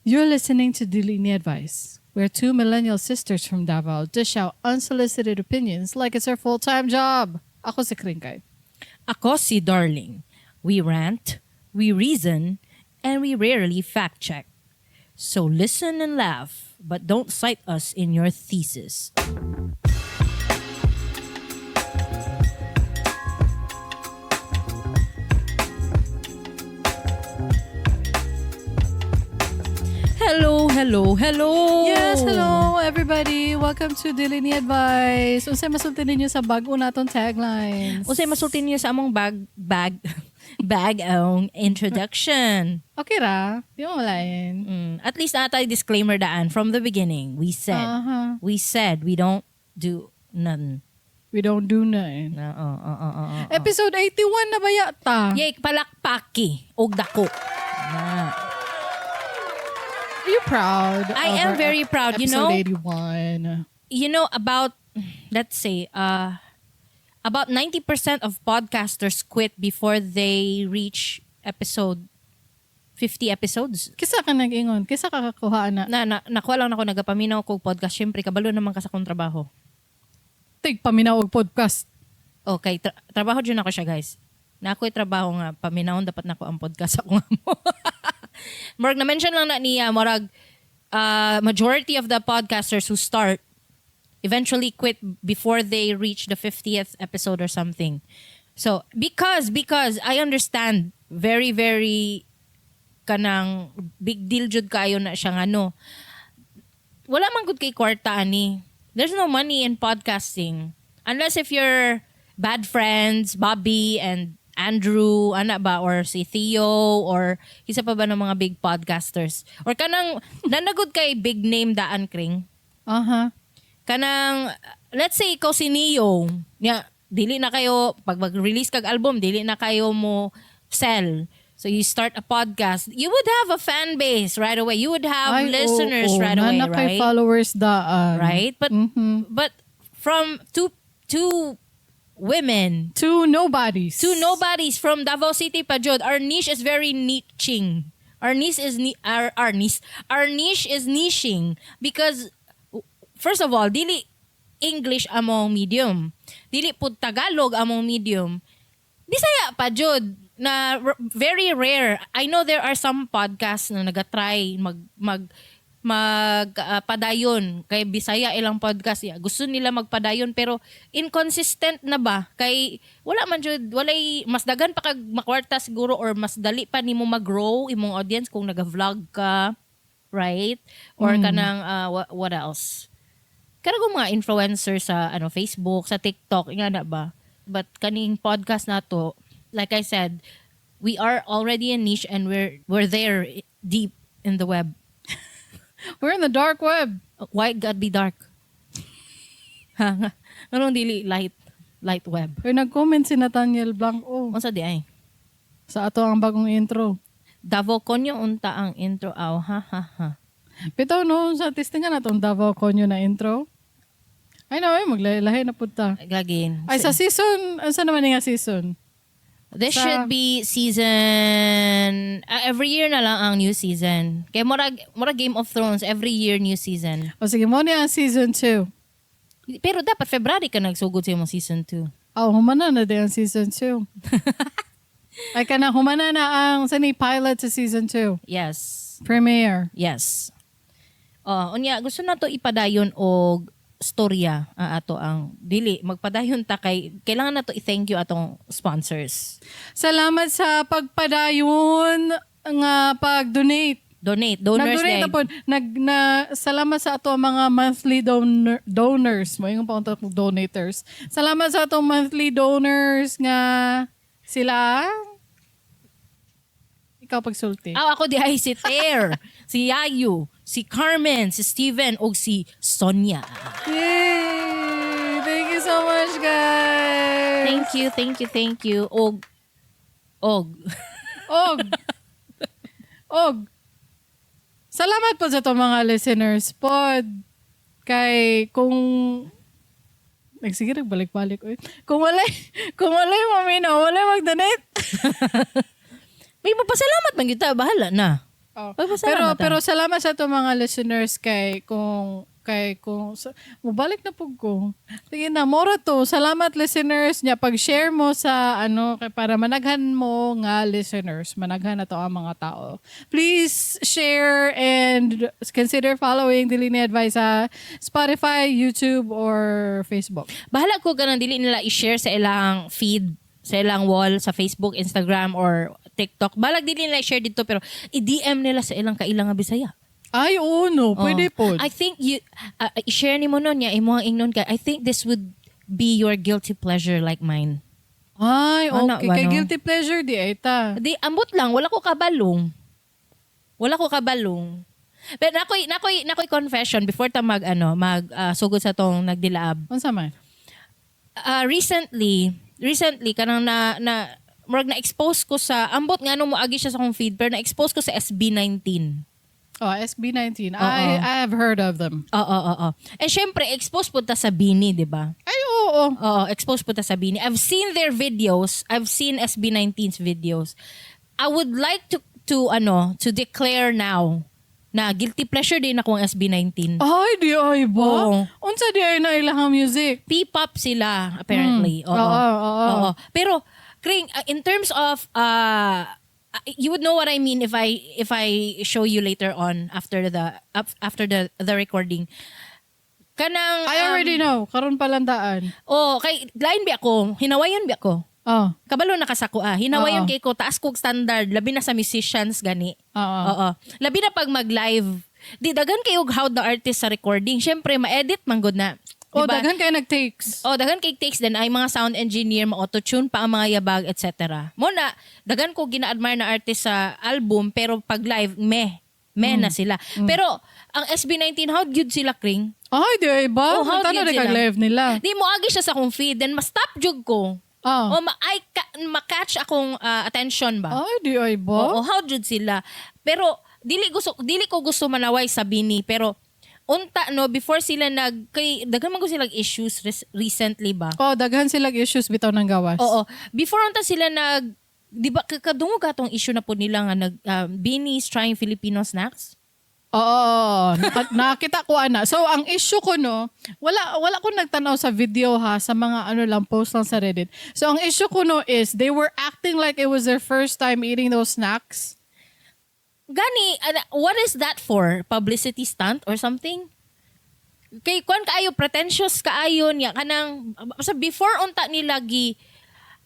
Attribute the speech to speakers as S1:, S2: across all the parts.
S1: You're listening to Dili Ni Advice, where two millennial sisters from Davao dish out unsolicited opinions like it's our full-time job. Ako si Kringkay.
S2: Ako si Darling. We rant, we reason, and we rarely fact check. So listen and laugh, but don't cite us in your thesis. Hello, hello, hello.
S1: Yes, hello everybody. Welcome to Dili Ni Advice. Unsay masulti ninyo sa bag-o natong taglines?
S2: Unsay masulti niyo sa among bag bag bag-ong introduction?
S1: Okay ra. Di mo malain.
S2: At least natay disclaimer daan from the beginning. We said we said we don't do none.
S1: We don't do nothing.
S2: Oo, oo.
S1: Episode 81 na ba yata?
S2: Yay, palakpaki og dako. Na.
S1: Are you proud?
S2: I
S1: of
S2: am
S1: our
S2: very proud, you know.
S1: Episode 81.
S2: You know about, let's say, about 90% of podcasters quit before they reach episode 50 episodes.
S1: Kisa ka nag-ingon? Kisa ka kakuha na?
S2: Na nakuha lang ako, nagapaminaw ko og podcast. Syempre kabalo naman ka sa akong trabaho.
S1: Tig paminaw og podcast.
S2: Okay, trabaho dyan ako siya, guys. Na ako'y trabaho nga, paminawon dapat nako ang podcast ako nga mo. Murag, na-mention lang na niya, murag, majority of the podcasters who start eventually quit before they reach the 50th episode or something. So, because I understand very, very kanang big deal jud kayo na siya nga, no. Wala man gud kay kwarta ani. There's no money in podcasting. Unless if you're bad friends, Bobby and Andrew, ana ba, or si Theo, or isa pa ba ng mga big podcasters. Or kanang, nanagod kay big name daan, Kring. Kanang, let's say ikaw si Neo, nya, dili na kayo, pag mag-release kag album, dili na kayo mo sell. So you start a podcast, you would have a fan base right away. You would have
S1: Ay,
S2: listeners
S1: oo.
S2: right away,
S1: Nana kay
S2: right?
S1: followers daan.
S2: Right? But but from two women,
S1: Two nobodies.
S2: two nobodies from Davao City pa jud. Our niche is very niching. Our niche is ni our niche. Our niche is niching because, first of all, dili English among medium. Dili pud Tagalog among medium. Bisaya pa jud na very rare. I know there are some podcasts na nagatry mag mag mag padayon kay Bisaya ilang podcast ya. Gusto nila magpadayon pero inconsistent na ba kay wala man jud, walay mas dagan pa kag makwarta siguro or mas dali pa nimo mag-grow imong audience kung naga-vlog ka, right? Or kanang what else? Kana kung mga influencer sa ano Facebook, sa TikTok, nga na ba? But kaning podcast na to, like I said, we are already a niche and we're there deep in the web.
S1: We're in the dark web.
S2: Why God be dark? Ha? Anong dili light web?
S1: Uy, nag-comment si Nathaniel Blanco
S2: Unsa di ay?
S1: sa ato ang bagong intro.
S2: Davao konyo unta ang intro aw, ha ha ha.
S1: Bitaw no, sa testingan na itong Davao Konyo na intro. Ay na, ay, maglahi-lahi na punta.
S2: Gagin.
S1: Ay, sa season, unsa naman nga season?
S2: This should be season, every year na lang ang new season. Kay murag Game of Thrones, every year new season.
S1: O sige, mo niya ang season 2.
S2: Pero dapat February ka nagsugod sa imong season 2.
S1: Oh, humana na din ang season 2. Ay, kana, humana na ang sa ni pilot sa season 2.
S2: Yes.
S1: Premiere.
S2: Yes. Oh, unya gusto na to ipadayon og storya ang ato ang dili magpadayon ta kay kailangan na to i-thank you atong sponsors.
S1: Salamat sa pagpadayon nga pag-donate.
S2: Donate, donors
S1: Nag-donate
S2: day.
S1: na po. Salamat sa ato mga monthly donors. Mo yung pa donators. Salamat sa atong monthly donors nga sila. Ikaw pagsulti.
S2: Aw, ako di ay si Ter, si Yayu, si Carmen, si Steven ug si Sonia.
S1: Yay! Thank you so much, guys!
S2: Thank you, thank you, thank you. Og og
S1: Og og salamat po sa itong mga listeners pod. Kay kung nagsige nagbalik-balik oy. Kung walay maminaw, walay mag-donate.
S2: May mapasalamat man gyud ta, bahala na.
S1: Oh.
S2: Pagpasalamat
S1: Pero
S2: ta.
S1: Pero salamat sa ato mga listeners kay kung mobalik na pug ko. Sige na, mora to. Salamat, listeners niya, pag-share mo sa ano kay para managhan mo nga listeners, managhan na to ang mga tao. Please share and consider following Dili Ni Advice sa Spotify, YouTube or Facebook.
S2: Bahala ko ganang dili nila i-share sa ilang feed, sa ilang wall, sa Facebook, Instagram, or TikTok. Balag dili nila i-share dito, pero i-DM nila sa ilang kailang nga Bisaya.
S1: Ay, oo, no. Pwede
S2: Oh.
S1: po.
S2: I think you, i-share nimo nun niya, imo ang ingnon kay, "I think this would be your guilty pleasure like mine."
S1: Ay,
S2: Ana
S1: okay.
S2: ba,
S1: Kay
S2: no?
S1: guilty pleasure di ay ta.
S2: Di, ambot lang, wala ko kabalong. Wala ko kabalong. Pero nakoy confession before ta mag ano, mag sugod sa tong nagdilaab.
S1: Unsa man?
S2: Recently kanang na na murag na-expose ko sa, ambot nga mo agi siya sa akong feed, pero na-expose ko sa SB19.
S1: Oh, SB19.
S2: Oo.
S1: I have heard of them.
S2: Oo. Eh syempre expose pud ta sa Bini, di ba?
S1: Ay, oo.
S2: Oo, expose pud ta sa Bini. I've seen their videos. I've seen SB19's videos. I would like to ano, to declare now na guilty pleasure din ako ang SB19.
S1: Ay, di ay ba?
S2: Oo.
S1: Unsa di ay na ilahang music?
S2: P-pop sila apparently. Oo.
S1: Oo.
S2: Oo. Pero Kring, in terms of you would know what I mean if I show you later on after the recording. Kanang
S1: I already know. Karon palandaan.
S2: Oh, kay lain bi ako, hinawayon bi ako.
S1: Oh.
S2: Kabalo na ka sa ko ah. Hinawayon
S1: Oo.
S2: kay ko, taas kog standard labi na sa musicians gani.
S1: Oo.
S2: Oo. Labi na pag mag-live. Di daghan kayo og how the artist sa recording. Syempre ma-edit man gud na.
S1: Oh,
S2: Diba?
S1: daghan kay nag-takes.
S2: Oh, daghan kay takes then ay mga sound engineer, ma-auto-tune pa ang mga yabag, etc. Mo na daghan ko gina-admire na artist sa album pero pag live meh. Meh na sila. Pero ang SB19, how good sila, Kring?
S1: Ay, di ay ba?
S2: Oh, how
S1: Tano
S2: good
S1: di kag
S2: sila.
S1: live nila.
S2: Di mo agi siya sa akong feed then ma-stop jud ko.
S1: Oh.
S2: O ma-catch akong attention ba?
S1: Ay, di ay ba?
S2: Oo, how jud sila. Pero dili ko gusto manaway sa Bini, pero unta no before sila nag kay daghan man gud sila issues recently ba?
S1: Oh, daghan sila issues bitaw ng gawas.
S2: Oo. Before unta sila nag, di ba kakadungog atong issue na po nila nga nag Bini is trying Filipino snacks?
S1: Oo, oo. Nakita ko ana. So ang issue ko no, wala ko nagtanaw sa video ha, sa mga ano lang, post lang sa Reddit. So ang issue ko no is they were acting like it was their first time eating those snacks.
S2: Gani, what is that for? Publicity stunt or something? Kay kuan kaayo, pretentious kaayo niya kanang sa before unta nila gi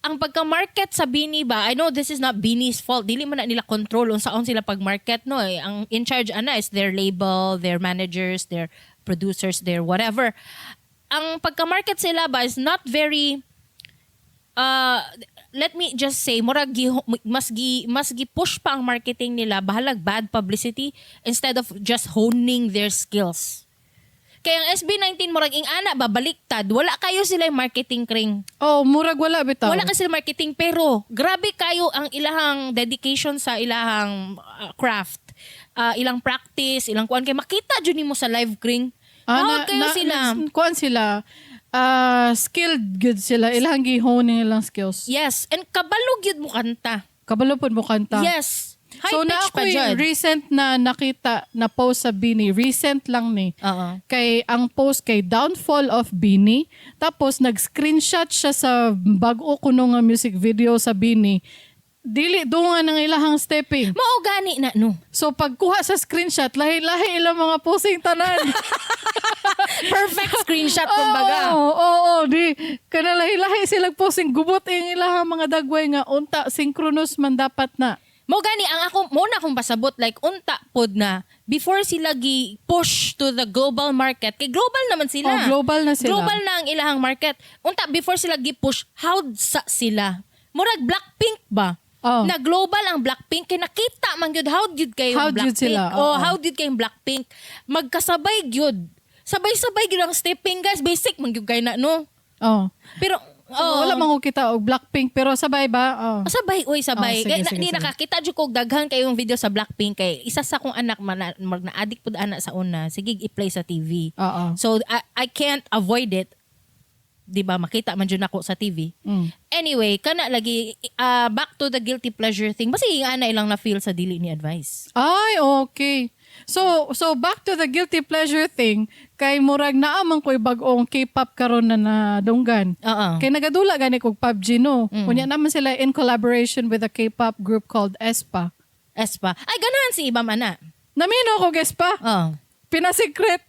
S2: ang pagka-market sa Bini ba. I know this is not Bini's fault, dili man na nila control unsaon sila pag-market no eh. Ang in charge ana is their label, their managers, their producers, their whatever. Ang pagka-market sila ba is not very let me just say, murag gi, mas gi push pa ang marketing nila, bahalag bad publicity, instead of just honing their skills. Kaya ang SB19, murag ing ana ba, baliktad, wala kayo sila yung marketing, Kring.
S1: Oh, murag wala bitaw.
S2: Wala kasi sila marketing pero grabe kayo ang ilahang dedication sa ilahang craft. Ilang practice, ilang kuan kay makita jud nimo sa live, Kring.
S1: Ah,
S2: Mahod kayo sila.
S1: Kuan sila. Ah, skilled good sila. Ilang gi-hone ilang skills.
S2: Yes, and kabalo gyud mo kanta.
S1: Kabalo pud mo kanta.
S2: Yes. High
S1: So na
S2: pitch pa
S1: ako'y
S2: jud.
S1: recent na nakita na post sa Bini. Recent lang ni.
S2: Oo.
S1: Kay ang post kay Downfall of Bini. Tapos nag-screenshot siya sa bag-o kuno nga music video sa Bini. Dili dungan ang ilahang stepping.
S2: Mao gani na no.
S1: So pagkuha sa screenshot, lahi-lahi ilang mga posing tanan.
S2: Perfect screenshot kumbaga.
S1: Oo, di kana lahi-lahi sila posing, gubot ang ilahang mga dagway nga unta synchronous man dapat na.
S2: Mo gani ang ako mo na akong pasabot, like unta pod na before sila gi push to the global market, kay global naman sila.
S1: Oh, global na sila.
S2: Global na ang ilahang market. Unta before sila gi push, how sa sila? Murag Blackpink ba?
S1: Oh.
S2: Na global ang Blackpink kay nakita man gyud how gyud kayo
S1: How
S2: ang
S1: gyud
S2: Blackpink.
S1: sila,
S2: Oh,
S1: oo.
S2: how gyud kayong Blackpink. Magkasabay gyud. Sabay-sabay gyud ang stepping, guys. Basic man gyud kay na no.
S1: Oh.
S2: Pero oh,
S1: Wala man ko kita og Blackpink pero sabay ba? Oh.
S2: Sabay, uy, sabay.
S1: Oh, sige,
S2: Kaya
S1: sige,
S2: di
S1: sige.
S2: nakakita jud ko og daghan kayong video sa Blackpink kay isa sa akong anak man na, mag na-addict pud ana sa una. Sige, i-play sa TV.
S1: Oo.
S2: So I can't avoid it. Di ba makita man jud nako sa TV. Anyway, kana lagi, back to the guilty pleasure thing. Basta ana ilang na feel sa dili ni advice.
S1: Ay, okay. So back to the guilty pleasure thing, kay murag naa man ko'y bag-ong K-pop karon na nadunggan.
S2: Oo.
S1: Kay nagadula gani kog PUBG, no. Unya naman sila in collaboration with a K-pop group called aespa.
S2: Aespa. Ay, ganahan si Ibam ana.
S1: Namino ko aespa.
S2: Oh.
S1: Pinasikret.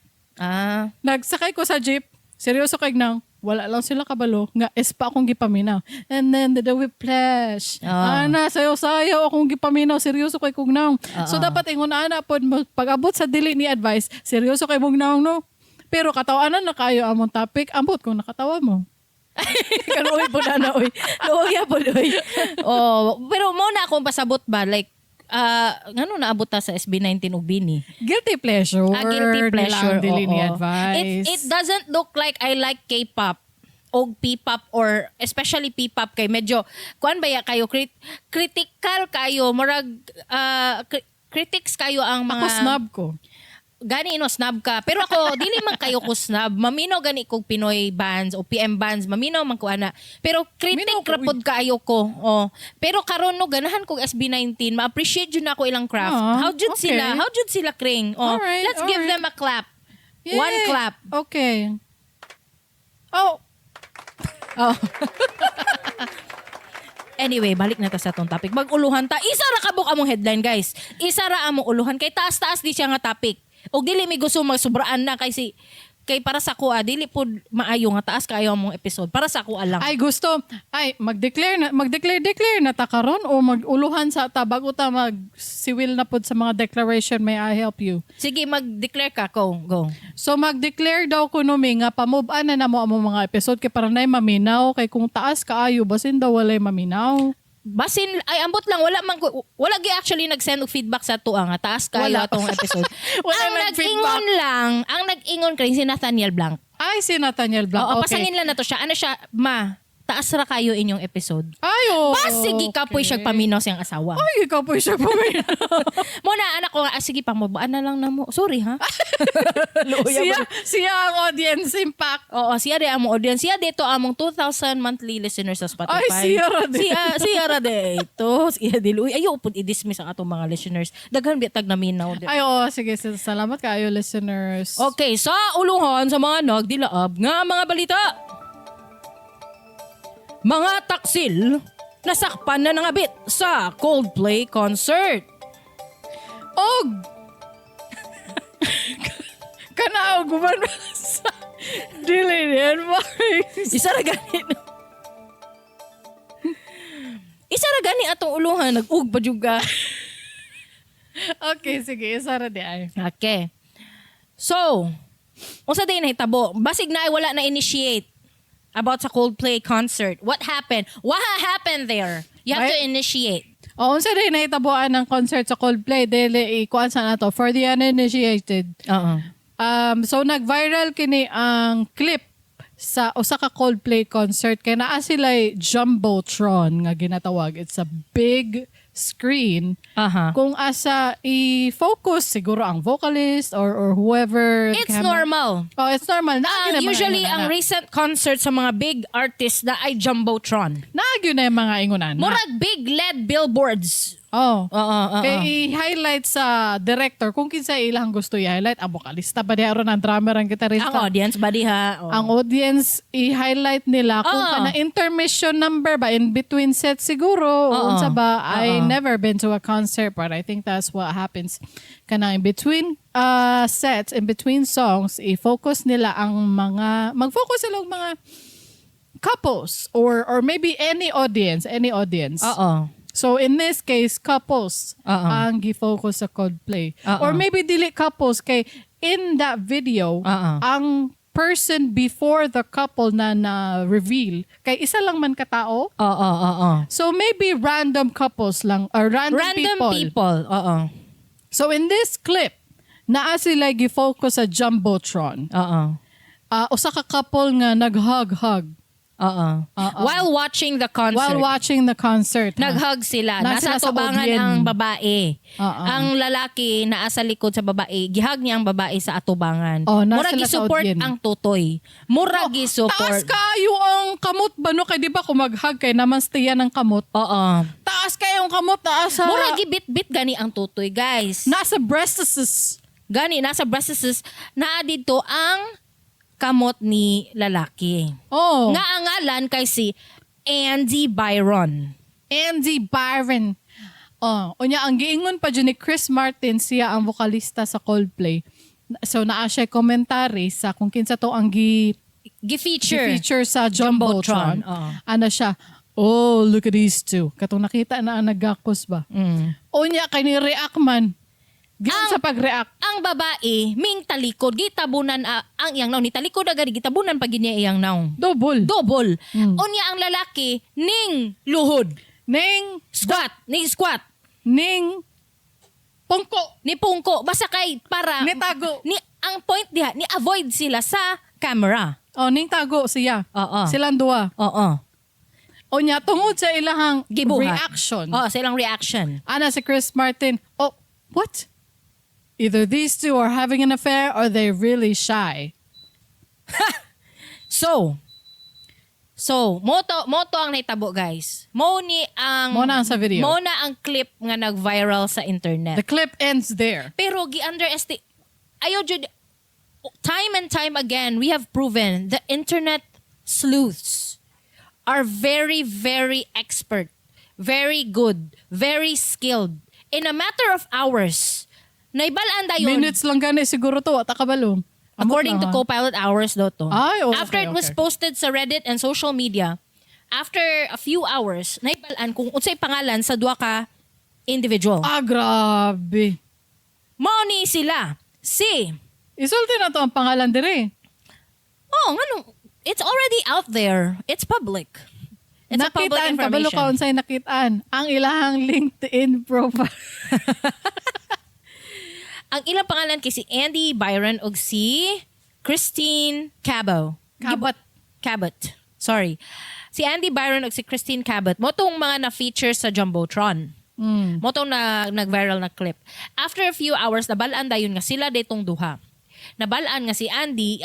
S1: Nagsakay ko sa jeep. Seryoso kay nang wala lang sila kabalo nga aespa akong gipaminaw. And then the whiplash. Ana, sayo-sayo akong gipaminaw. Seryoso kay kog naong. So dapat ingon ana pod mo pag-abot sa dili ni advice, seryoso kay mong naong, no. Pero katawanan na kayo among topic, ambot kung nakatawa mo.
S2: Kaluoy po na na, oy. Luoy po, oy. Oh, pero mo na akong pasabot ba, like, ngano naabot ta sa SB19 ug Bini?
S1: Guilty pleasure.
S2: Ah, guilty
S1: nila
S2: pleasure.
S1: ang dili ni
S2: Oo.
S1: advice.
S2: It doesn't look like I like K-pop o P-pop or especially P-pop kay medyo kuan ba ya kayo, critical kayo, murag critics kayo ang mga
S1: Ako, snob ko.
S2: Gani no, snob ka. Pero ako, dili man kayo ko snob. Mamino gani kog Pinoy bands o PM bands, mamino man ko ana. Pero critic
S1: Minaw ko,
S2: ra pod kaayo ko. Oh. Pero karon no, ganahan kog SB19, ma-appreciate jud nako ilang craft.
S1: Ah,
S2: How jud sila? How jud sila kring? Oh, let's give them a clap.
S1: Yay.
S2: One clap.
S1: Okay. Oh,
S2: Oh. Anyway, balik na ta sa atong topic. Mag-uluhan ta. Isa ra kabuk among headline, guys. Isa ra among uluhan kay taas-taas di siya nga topic. Og dili mi gusto magsubraan na kay si kay para sa kuha dili pud maayo nga taas kaayo among episode. Para sa kuha lang.
S1: Ay, gusto ay mag-declare na, mag-declare declare na ta karon o mag-uluhan sa ta bago ta mag-siwil na pod sa mga declaration? May I help you?
S2: Sige, mag-declare ka. Go, go.
S1: So mag-declare daw kuno mi nga pa-move on na namo among mga episode kay para nay maminaw, kay kung taas kaayo basin daw walay maminaw.
S2: Basin ay ambot lang, wala man wala gi actually nag-send og feedback sa tuwa nga taas kaayo
S1: Wala.
S2: atong episode.
S1: Wala
S2: Ang
S1: nag-feedback.
S2: nag-ingon lang, ang nag-ingon kay si Nathaniel Blanc.
S1: Ay, si Nathaniel Blanc.
S2: Oo,
S1: okay.
S2: pasangin lang na to siya. Ano siya, ma, taas ra kayo inyong episode.
S1: Ay, oh,
S2: Bas, sige kapoy siya paminaw siyang asawa.
S1: Ay, kapoy siya paminaw.
S2: Mo na anak ko, ah, sige pamabaan na lang na mo. Sorry ha.
S1: Siya ang audience impact.
S2: Oo, siya di among audience. Siya dito among 2,000 monthly listeners sa Spotify.
S1: Ay, siya ra di.
S2: Siya, siya ra dito. Siya di. Uy, ayaw po i-dismiss ang atong mga listeners. Daghan bitag naminaw.
S1: Ay, oo, sige. Salamat kaayo, listeners.
S2: Okay, sa uluhan sa mga nagdilaab nga mga balita. Mga taksil nasakpan na nangabit sa Coldplay concert.
S1: Og! Kana og guban sa dili ni advice.
S2: Isa ra gani. No? Isa ra gani atong uluhan, nag-ug pa jud ka.
S1: Okay, sige. Isa ra di ay.
S2: Okay. So, unsa day nahitabo? Basig na ay wala na initiate about sa Coldplay concert. What happened? What happened there? You have to initiate.
S1: O, unsa day nahitabuan ng concert sa Coldplay? Dili, ikuan sa nato. For the uninitiated.
S2: Oo.
S1: So, nag-viral kini ang clip sa usa ka Coldplay concert kay naa sila jumbotron nga ginatawag. It's a big screen kung asa i-focus siguro ang vocalist or whoever.
S2: It's
S1: camera.
S2: normal.
S1: Oh, it's normal. Naa gyud
S2: Ang
S1: na mga
S2: usually,
S1: ingon
S2: ang
S1: ana.
S2: recent concert sa mga big artists na ay jumbotron.
S1: Naa gyud na yung mga ingon ana.
S2: Murag big LED billboards.
S1: Oh.
S2: Oo.
S1: Kay i-highlight sa director kung kinsa ilang gusto i-highlight, ang vocalista ba diha aron ang drummer, ang gitarista.
S2: Ang audience ba diha? Oo.
S1: Ang audience i-highlight nila kung
S2: Oo.
S1: kana intermission number ba, in between sets siguro o unsa ba. I never been to a concert, but I think that's what happens, kana in between sets, in between songs, i-focus nila ang mga, mag-focus sila og mga couples or maybe any audience, any audience.
S2: Oo.
S1: So in this case, couples
S2: Oo.
S1: ang gi-focus sa Coldplay.
S2: Oo.
S1: Or maybe dili couples kay in that video,
S2: Oo.
S1: ang person before the couple na na-reveal kay isa lang man katao.
S2: Oo, oo.
S1: So maybe random couples lang or random,
S2: Random
S1: people.
S2: people. Oo.
S1: So in this clip, naa sila gi-focus sa jumbotron.
S2: Oo.
S1: Usa ka couple nga nag-hug-hug.
S2: Oo.
S1: Oo.
S2: While watching the concert.
S1: While watching the concert, ha?
S2: Nag-hug sila.
S1: Na
S2: Nasa
S1: sila sa
S2: tubangan
S1: audience.
S2: ang babae.
S1: Oo.
S2: Ang lalaki naa sa likod sa babae. Gihug niya ang babae sa atubangan.
S1: Oh, nasa
S2: Murag
S1: sila sa
S2: gi-support
S1: audience.
S2: ang tutoy. Murag gi-support.
S1: Taas kayo ang kamot ba no? Kay di ba kung mag-hug kay naman stiya ng kamot.
S2: Oo.
S1: Taas kayo ang kamot, taas sa
S2: Murag gibit-bit gani ang tutoy, guys.
S1: Nasa breasts.
S2: Gani nasa breasts naa didto ang kamot ni lalaki.
S1: Oh.
S2: Nga ang ngalan kay si Andy Byron.
S1: Andy Byron. Oh, unya ang giingon pa jud ni Chris Martin, siya ang vokalista sa Coldplay. So naa siya commentary sa kung kinsa to ang gi
S2: Gi-feature.
S1: feature sa
S2: Jumbotron,
S1: Jumbotron.
S2: oo.
S1: Ano siya? "Oh, look at these two." Katong nakita na ang nagakos ba. Unya kay ni react man. Giun sa pag-react.
S2: Ang babae ming talikod, gitabunan ang iyang naong, ni talikod agad, gitabunan pa gid niya iyang naong.
S1: Double.
S2: Double. Unya ang lalaki ning luhod.
S1: Ning
S2: Squat, ning squat,
S1: ning pungko.
S2: Ni pungko basta kay para
S1: Ni tago.
S2: Ni ang point diha, ni avoid sila sa camera.
S1: Oh, ning tago siya.
S2: Oo.
S1: Silang duha.
S2: Oo.
S1: Unya tungod sa ilahang
S2: Gibuhat.
S1: Reaction.
S2: Oo, sa ilang reaction.
S1: Ana si Chris Martin, "Oh, what? Either these two are having an affair or they're really shy."
S2: So, moto ang nahitabo, guys. Mo ni ang
S1: Mo na ang sa video.
S2: Mo na ang clip nga nag-viral sa internet.
S1: The clip ends there.
S2: Pero gi-underestimate ayo jud, time and time again we have proven the internet sleuths are very, very expert, very good, very skilled. In a matter of hours, naibal-an dayon.
S1: Minutes lang gani siguro to, wa ta kabalo. Amot
S2: According
S1: lang,
S2: to
S1: ha?
S2: Copilot, hours daw to.
S1: Ay, oh,
S2: After it was posted sa Reddit and social media, after a few hours, naibal-an kung unsay pangalan sa duha ka individual.
S1: Ah, grabe.
S2: Mao ni sila. Si
S1: Isulti na to ang pangalan dire.
S2: Oh, ngano? It's already out there. It's public. It's a public
S1: Nakitaan, kabalo
S2: information.
S1: ka unsay nakitaan. Ang ilahang LinkedIn profile.
S2: Ang ilang pangalan kay si Andy Byron ug si Christine Cabo.
S1: Cabot.
S2: Cabot. Sorry. Si Andy Byron ug si Christine Cabot. Mo tong mga na-feature sa Jumbotron. Mo tong na, nag-viral na clip. After a few hours, nabal-an dayon nga sila ditong duha. Nabal-an nga si Andy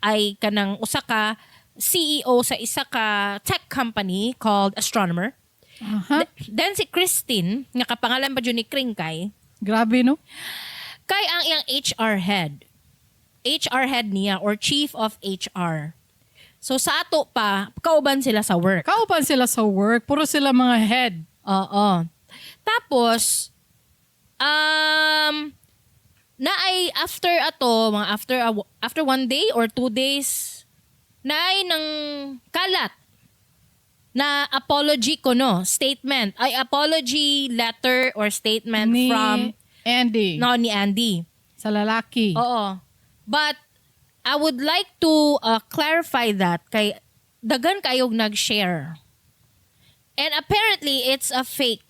S2: ay kanang usa ka CEO sa isa ka tech company called Astronomer. Then si Christine, nga kapangalan pa jud ni Kringkay,
S1: Grabe, no?
S2: kay ang iyang HR head. HR head niya or chief of HR. So sa ato pa, kauban sila sa work.
S1: Kauban sila sa work. Puro sila mga head.
S2: Oo. Tapos, na ay after ato, mga after one day or 2 days, na ay nang kalat na apology ko, no, statement. Ay, apology letter or statement
S1: Ni
S2: from
S1: Andy.
S2: no, ni Andy.
S1: Sa lalaki.
S2: Oo. But I would like to clarify that kay daghan kayog nag-share. And apparently it's a fake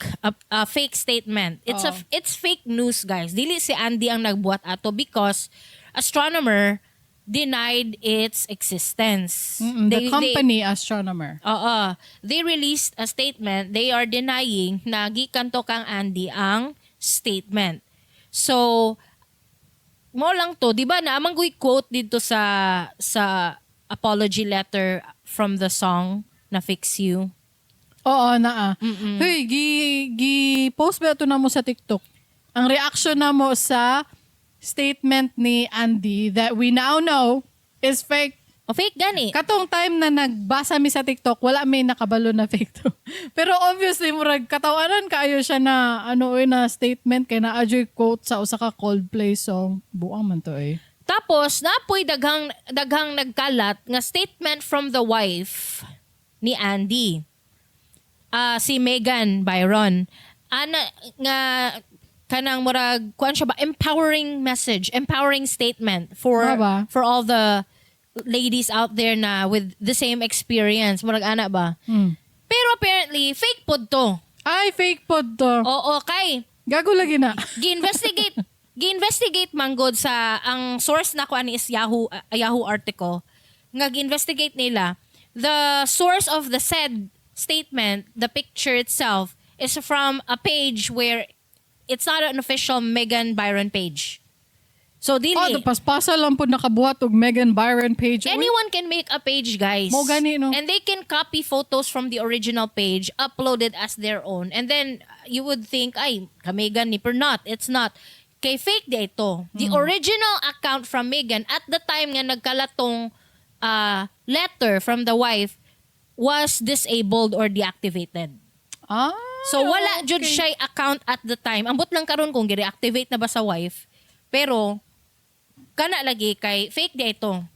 S2: statement.
S1: Oo.
S2: It's fake news, guys. Dili si Andy ang nagbuhat ato because Astronomer denied its existence.
S1: The company Astronomer.
S2: Oo. They released a statement. They are denying na gikan to kang Andy ang statement. So, mo lang to, 'di ba? Naa man goy quote dito sa apology letter from the song na Fix You.
S1: Oo, naa. Hey, gi post ba ito na mo sa TikTok? Ang reaction na mo sa statement ni Andy that we now know is fake.
S2: O, fake gani.
S1: Katong time na nagbasa mi sa TikTok, wala may nakabalo na fake to. Pero obviously, murag katawanan kaayo siya na ano oy na statement kay naa juy quote sa usa ka Coldplay song. Buang man to eh.
S2: Tapos napoy daghang daghang nagkalat nga statement from the wife ni Andy. Ah, si Megan Byron. Ana nga kanang murag kuan siya ba, empowering message, empowering statement for
S1: Nga ba?
S2: for all the ladies out there na with the same experience. Murag ana ba? Pero apparently fake pod to.
S1: Ay, fake pod to.
S2: Oo, kay
S1: Gago lagi na.
S2: gi-investigate manggod sa ang source na ani is Yahoo, Yahoo article nga gi-investigate nila. The source of the said statement, the picture itself, is from a page where it's not an official Megan Byron page. So dili.
S1: Oh, paspasa lang po nakabuhat og Megan Byron page. Uy,
S2: Anyone can make a page, guys.
S1: Mao gani, no?
S2: And they can copy photos from the original page, upload it as their own. And then you would think, "Ay, ka-Megan ni," pero not. It's not. Kay fake diay to. The original account from Megan at the time nga nagkalat tong letter from the wife was disabled or deactivated. So wala jud siya account at the time. Ambot lang karon kung gi-reactivate na ba sa wife. Pero kana lagi kay fake diay to.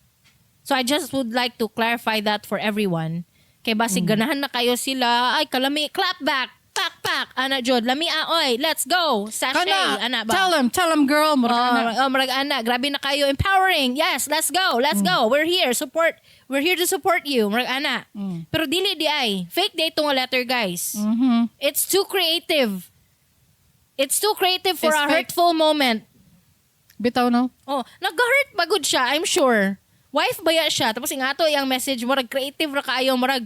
S2: So I just would like to clarify that for everyone. Kay basig ganahan na kayo sila, "Ay, kalami, clap back, pak pak, ana jud, lami oy, let's go, sashay,"
S1: Kana,
S2: ana ba?
S1: Tell him, girl." Murag
S2: Oh,
S1: ana.
S2: Oh, murag ana, grabe na kayo, empowering. Yes, let's go, let's go. We're here, support. We're here to support you. Murag ana. Pero dili diay. Fake diay to nga letter, guys. It's too creative. It's too creative for
S1: It's
S2: a
S1: fake.
S2: Hurtful moment.
S1: Bitaw, no?
S2: Oh, nag-hurt ba gud siya, I'm sure. Wife baya siya? Tapos ingato iyang message, murag creative ra kaayo, murag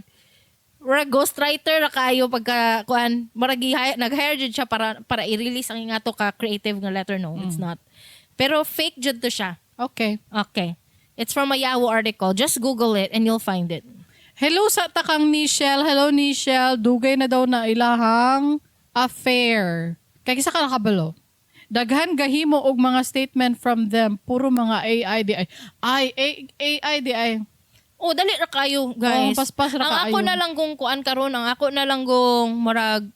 S2: ghostwriter ra kaayo pagka kuan, murag nag-hire jud siya para i-release ang ingato ka creative nga letter. No, it's not. Pero fake jud to siya.
S1: Okay.
S2: Okay. It's from a Yahoo article. Just Google it and you'll find it.
S1: Hello sa takang Nichelle. Hello, Nichelle. Dugay na daw na ilahang affair. Kay kinsa ka nakabalo? Daghan gahimo og mga statement from them. Puro mga AI diay. Ay, AI diay.
S2: Oh, dali ra kayo, guys.
S1: Oo, paspas ra
S2: Ang ako
S1: kaayo.
S2: Na lang kung kuan karon, ang ako na lang kung murag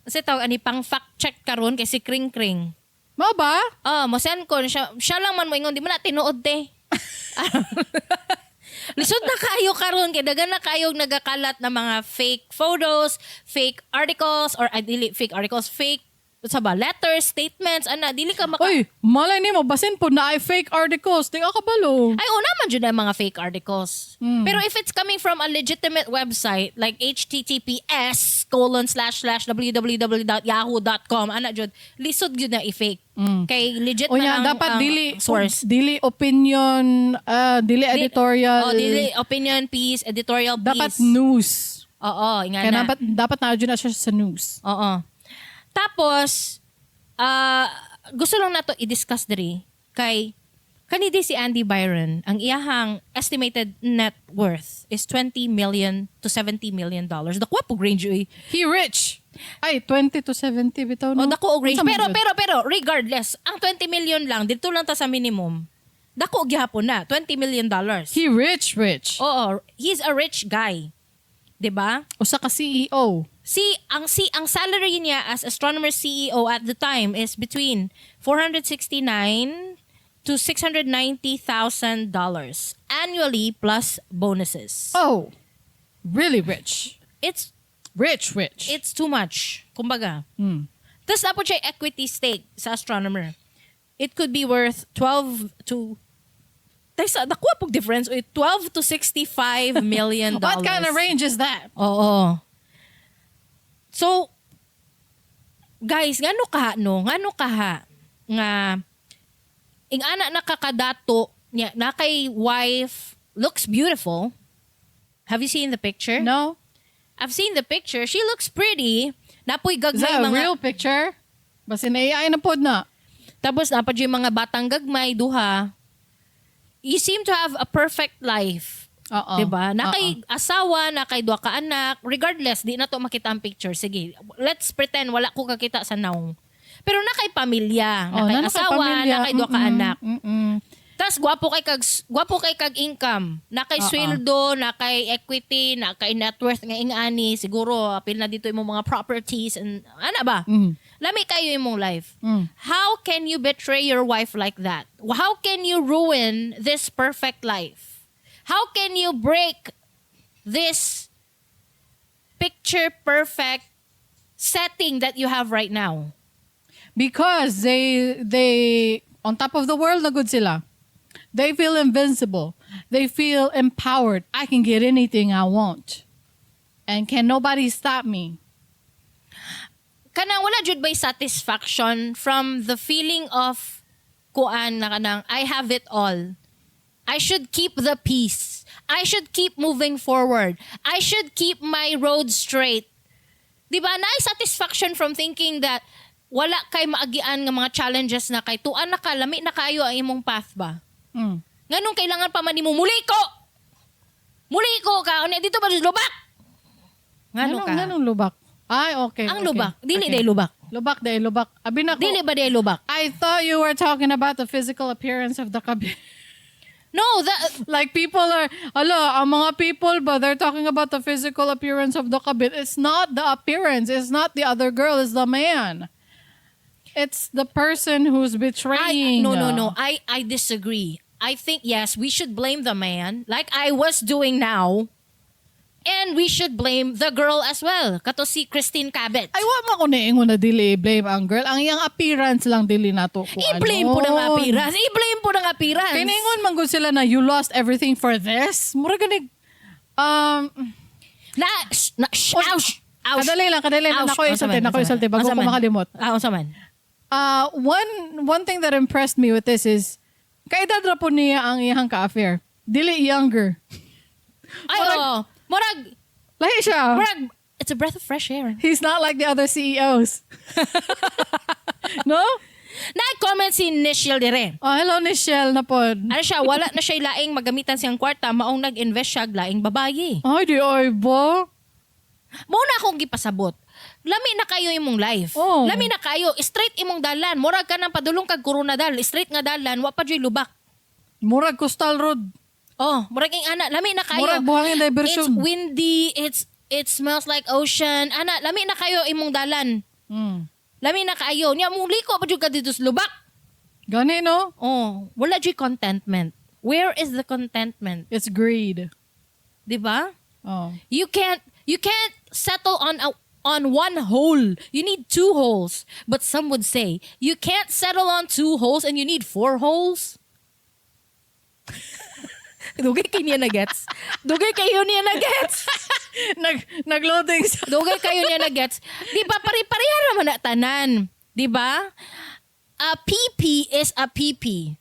S2: kasi tawag ani pang fact check karon kay si Kring Kring.
S1: Mao ba?
S2: Ah, mo send ko siya, siya lang man mo ingon, di mo na tinuod te. Lisod na kayo karon kay daghan na kayo nagakalat na mga fake photos, fake articles or ay, dili fake articles, fake sa ba letters, statements, ana dili ka maka
S1: Uy, malay nimo basin po na ay fake articles. Di ka kabalo.
S2: Ay, una man jud ang mga fake articles. Pero if it's coming from a legitimate website like https://www.yahoo.com, ana jud, lisod jud na i-fake. Kay legit
S1: Unya,
S2: man ang,
S1: dapat
S2: ang
S1: dili
S2: source.
S1: Dili opinion, dili editorial.
S2: Oh, dili opinion piece, editorial piece.
S1: Dapat news.
S2: Oo, ingana.
S1: Kaya dapat na na siya sa news.
S2: Oo. Tapos, gusto lang nato i-discuss diri kay kani di si Andy Byron, ang iyahang estimated net worth is 20 million to $70 million. Dako po range uy.
S1: He rich. Ay, 20 to 70 bitaw, no?
S2: O dako og range.
S1: Unsa man
S2: Pero
S1: jud?
S2: pero regardless, ang 20 million lang dito lang ta sa minimum. Dako gihapon na $20 million.
S1: He rich rich.
S2: Oo, he's a rich guy. 'Di ba?
S1: Usa ka E CEO.
S2: Si ang salary niya as Astronomer CEO at the time is between 469 to $690,000 annually plus bonuses.
S1: Oh. Really rich.
S2: It's
S1: Rich rich.
S2: It's too much, kumbaga. Tapos dapat siya equity stake sa Astronomer. It could be worth 12 to Tayo nakuha pog difference, uy, 12 to $65 million.
S1: What kind of range is that?
S2: Oo. So, guys, ngano ka no? Ngano ka ha? Nga, ing-ana nakakadato niya, na kay wife, looks beautiful. Have you seen the picture?
S1: No?
S2: I've seen the picture. She looks pretty. Napoy
S1: Is
S2: gagmay
S1: that a
S2: mga
S1: real picture? Basin AI na pod na.
S2: Tapos napad yung mga batang gagmay duha. You seem to have a perfect life.
S1: Oo.
S2: 'Di ba? Na kay asawa, na kay duha ka anak, regardless di na to makita ang picture. Sige, let's pretend wala ko kakita sa naong. Pero na kay pamilya, na
S1: Oh,
S2: kay
S1: na
S2: asawa,
S1: pamilya.
S2: na kay duha ka anak. Tas gwapo kay kag income, na kay sweldo, na kay equity, na kay net worth nga ingani, siguro apil na dito imong mga properties and ana ba? Lami kayo imong life. How can you betray your wife like that? How can you ruin this perfect life? How can you break this picture perfect setting that you have right now?
S1: Because they on top of the world na gud sila. They feel invincible. They feel empowered. I can get anything I want. And can nobody stop me.
S2: Kanang wala jud bay satisfaction from the feeling of kuan na kanang I have it all. I should keep the peace. I should keep moving forward. I should keep my road straight. Di ba? Naay satisfaction from thinking that wala kay maagian nga mga challenges na kay tuan na ka, lami na kayo ang imong path ba? Nganong kailangan pa man nimo muliko? Muliko ka unya dito ba lubak? Ngano
S1: Nganong,
S2: ka?
S1: nganong lubak? Ay, okay.
S2: Ang
S1: okay.
S2: lubak. Dili
S1: Okay.
S2: day lubak.
S1: Lubak, day lubak. Abi na ko.
S2: Dili ba day lubak?
S1: I thought you were talking about the physical appearance of the kabit.
S2: No, the
S1: Like people are, ala, ang mga people ba, they're talking about the physical appearance of the kabit. It's not the appearance. It's not the other girl. It's the man. It's the person who's
S2: I,
S1: betraying.
S2: No. I disagree. I think yes, we should blame the man like I was doing now. And we should blame the girl as well. Kato si Christine Cabot.
S1: Ay, wa man ko niingon na dili blame ang girl. Ang iyang appearance lang dili nato ko.
S2: I-blame po ng appearance. I-blame po ng appearance.
S1: Kay niingon man gud sila na you lost everything for this. Mura ganig
S2: Na, sh, na, sh,
S1: Oy,
S2: ouch, ouch.
S1: Kadali lang, kadali lang.
S2: Ouch.
S1: Nako isulti,
S2: Unsa man,
S1: nako
S2: unsa man?
S1: isulti bago
S2: Unsa
S1: ko
S2: man?
S1: makalimot.
S2: Ah, unsa man?
S1: One thing that impressed me with this is kaedad ra po niya ang iyang ka-affair. Dili younger.
S2: Ay, oo. Murag,
S1: Lahi siya.
S2: murag, it's a breath of fresh air.
S1: He's not like the other CEOs. No?
S2: Na-comment si Nichelle dire.
S1: Oh, hello Nichelle na pod.
S2: Ano siya, wala na siya laing magamitan siyang kwarta, maong nag-invest siya og laing babaye.
S1: Ay, di ay ba?
S2: Mao na akong gipasabot. Lami na kayo imong life.
S1: Oh.
S2: Lami na kayo, straight imong dalan. Murag ka nang padulong kag Corona dal, straight nga dalan, wa pa juy lubak.
S1: Murag coastal road.
S2: Oh, murag ing ana, lami na kayo.
S1: Murag buhangin diversion.
S2: It's windy, it smells like ocean. Ana, lami na kayo imong dalan. Lami na kayo. Nya mong liko pa jud ka dito sa lubak.
S1: Gani, no?
S2: Oh, wala jud contentment. Where is the contentment?
S1: It's greed.
S2: 'Di ba?
S1: Oh.
S2: You can't settle on one hole. You need two holes. But some would say you can't settle on two holes and you need four holes. Dugay kay niya na gets. Dugay kayo niya na gets.
S1: Nagloading sa
S2: Dugay kayo niya na gets. Di ba pare-pareha naman na tanan? Di ba? A PP is a PP.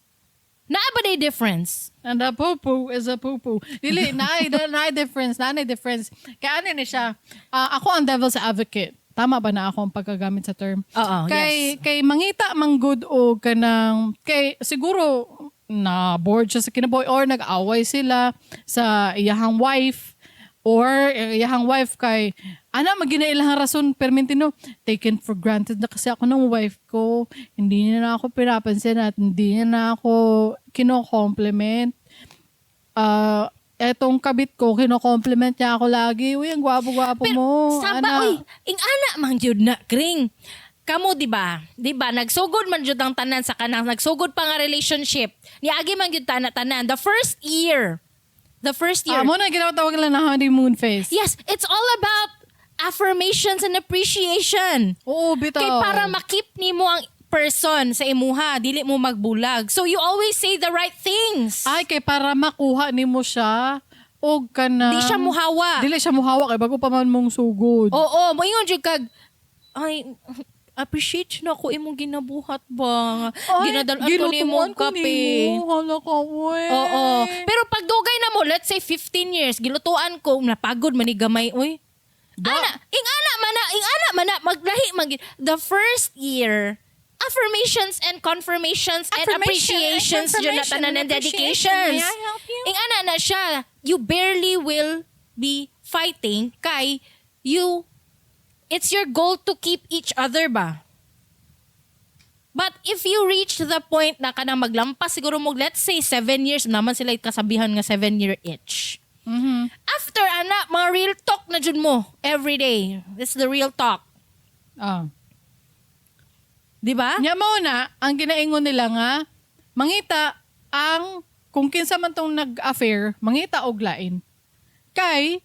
S2: Naa ba day difference?
S1: And a poo-poo is a poo-poo. Dili, naay difference, naay difference. Kaya ano ni siya, ah, ako ang devil's advocate. Tama ba na ako ang pagkagamit sa term?
S2: Oo,
S1: Kay,
S2: yes.
S1: kay mangita manggod o kanang, kay siguro na bored siya sa kinabuhi or nag-away sila sa iyahang wife or iyahang wife kay ana magina ilang rason perminti no, taken for granted na kasi ako ng wife ko, hindi niya na ako pinapansin at hindi niya na ako kino-compliment. Ah, etong kabit ko, kino-compliment niya ako lagi, "Uy, ang gwapo-gwapo
S2: Pero
S1: mo."
S2: saba
S1: Ana.
S2: oy, ing ana man jud na kring. Kamo di ba? Di ba nagsugod man jud ang tanan sa kanang nagsugod pa nga relationship. Niagi man jud tanan tanan the first year. The first year.
S1: Ah, mo na ginatawag nila na honeymoon phase.
S2: Yes, it's all about affirmations and appreciation.
S1: Oo, bitaw.
S2: Kay para makip nimo ang person sa imuha, dili mo magbulag. So you always say the right things.
S1: Ay, kay para makuha nimo siya og kanang
S2: Di siya muhawa.
S1: Dili siya muhawa kay bago pa man mong sugod.
S2: Oo, moingon jud kag ay, appreciate na ko imong ginabuhat ba.
S1: Ay,
S2: Ginadalan ko nimo
S1: gilutuan
S2: og kape.
S1: nimo. Hala ka, uy.
S2: Oo. Pero pag dugay na mo, let's say 15 years, gilutuan ko, napagod man ni gamay, uy. Ana, ing ana man na, ing ana man na, maglahi mag the first year, affirmations and confirmations and
S1: Affirmation and
S2: appreciations jud na
S1: confirmation
S2: tanan
S1: and
S2: and
S1: appreciation.
S2: dedications.
S1: May I help you?
S2: Ing ana na siya, you barely will be fighting kay you it's your goal to keep each other ba? But if you reach the point na kanang maglampas siguro mo, let's say 7 years naman sila kasabihan nga 7 year itch. After ana, mga real talk na jud mo every day. It's the real talk.
S1: Ah.
S2: Di ba?
S1: Nya mao na ang ginaingon nila nga mangita ang kung kinsa man tong nag-affair, mangita og lain. Kay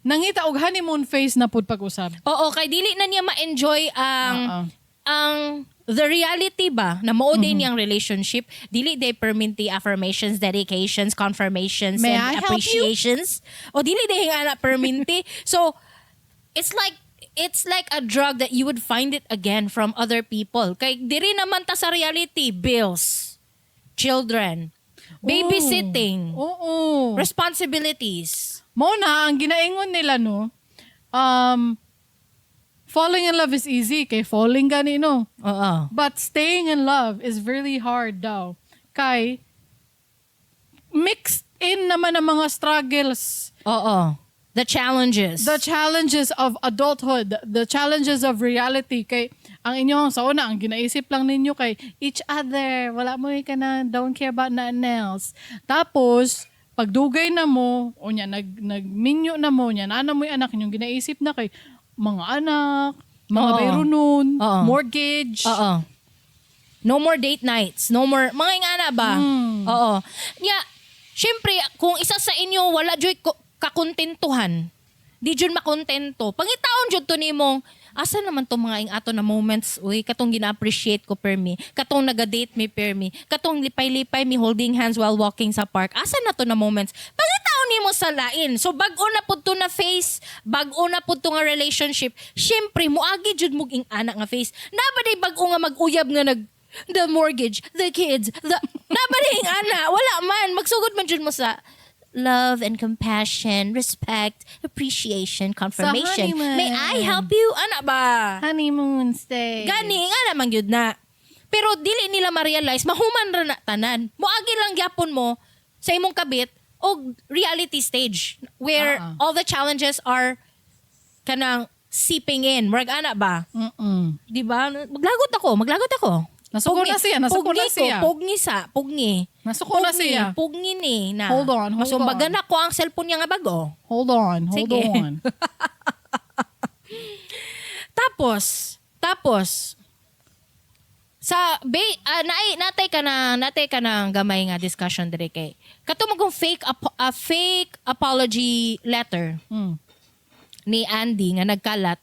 S1: nangita og honeymoon phase na pud pag-usab.
S2: Oo, kay dili na niya ma-enjoy ang
S1: Oo.
S2: ang the reality ba na mao din niyang relationship, dili day perminti affirmations, dedications, confirmations
S1: May
S2: and
S1: I help you?
S2: appreciations. O dili day nga na perminti. So it's like a drug that you would find it again from other people. Kay diri naman ta sa reality, bills, children. Babysitting.
S1: Oo.
S2: Responsibilities.
S1: Mo na, ang ginaingon nila, no, falling in love is easy, kay falling gani, no?
S2: Oo.
S1: But staying in love is really hard daw. Kay, mixed in naman ang mga struggles.
S2: Oo. The challenges.
S1: The challenges of adulthood, the challenges of reality. Kay, ang inyong sa una, ang ginaisip lang ninyo kay each other, wala mo ka na, don't care about nothing else. Tapos, pagdugay na mo, o nya, nagminyo na mo, nya, naana mo yung anak, inyong ginaisip na kay mga anak, mga
S2: Oo.
S1: bayronon,
S2: Oo.
S1: mortgage.
S2: Oo. No more date nights. No more, mga ingana ba? Oo. Nya, syempre, kung isa sa inyo wala joy kakontentuhan, di jud makontento. Pangitaon jud to nimong, asa naman to mga ing-ato na moments, uy, katong gina-appreciate ko per me, katong naga-date mi per me, katong lipay-lipay mi holding hands while walking sa park, asa na to na moments? Pangitaon nimo sa lain. So bag-o na pud to na face, bag-o na pud to nga relationship. Syempre moagi jud mog ing-ana nga face. Naa ba day bag-o nga mag-uyab nga nag the mortgage, the kids, the naa ba day ing-ana? Wala man, magsugod man jud mo sa love and compassion, respect, appreciation, confirmation.
S1: Honeymoon.
S2: May I help you? Ana ba?
S1: Honeymoon stay.
S2: Gani nga naman gyud na. Pero dili nila ma-realize mahuman ra na tanan. Moagi lang gyapon mo sa imong kabit og reality stage where
S1: Ah.
S2: all the challenges are kanang seeping in. Murag ana ba? Di ba? Maglagot ako, maglagot ako.
S1: Nasuko na siya, nasuko
S2: Pugni
S1: na siya.
S2: Ko, pugni sa, pugni.
S1: Nasuko na
S2: Pugni,
S1: siya.
S2: Pugni ni na.
S1: Hold on, hold
S2: Masumbagan
S1: on.
S2: na ko ang cellphone niya nga bago.
S1: Hold on, hold
S2: Sige.
S1: on.
S2: Tapos, sa ba naay natay ka na gamay nga discussion dire kay kato magong fake apology letter ni Andy nga nagkalat.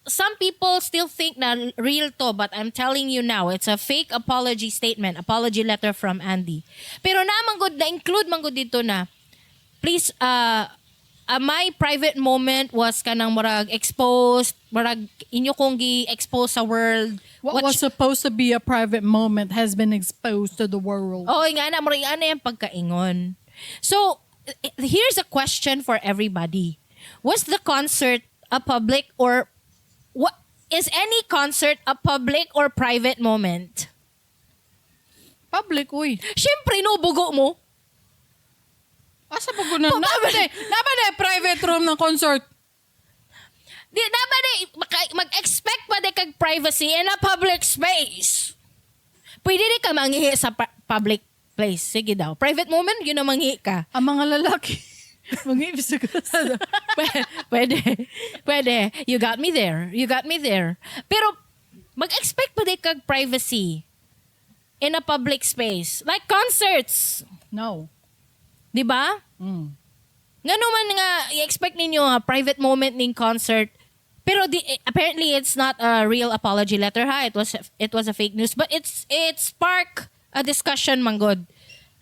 S2: Some people still think na real to, but I'm telling you now, it's a fake apology statement, apology letter from Andy. Pero na man gud na include man gud dito na please, my private moment was kanang murag exposed, murag inyo kong gi-expose sa world.
S1: What was supposed to be a private moment has been exposed to the world.
S2: Oo, nga na, murag ana yung pagkaingon. So, here's a question for everybody. Was the concert a public or what is any concert a public or private moment?
S1: Public, uy.
S2: Siyempre, no, bugo mo.
S1: Asa pa ko na? Naa ba na private room ng concert?
S2: Di na ba di, mag-expect pa di kag privacy in a public space? Pwede di ka manghihi sa public place. Sige daw. Private moment, yun ang manghihi ka.
S1: Ang mga lalaki. Mag-iibig sa
S2: Pwede. Pwede. You got me there. You got me there. Pero, mag-expect pa di kag privacy in a public space. Like concerts.
S1: No.
S2: Di ba?
S1: Mm.
S2: Ngano man nga, i-expect ninyo nga private moment ning concert. Pero di, apparently it's not a real apology letter ha. It was a fake news, but it spark a discussion manggod.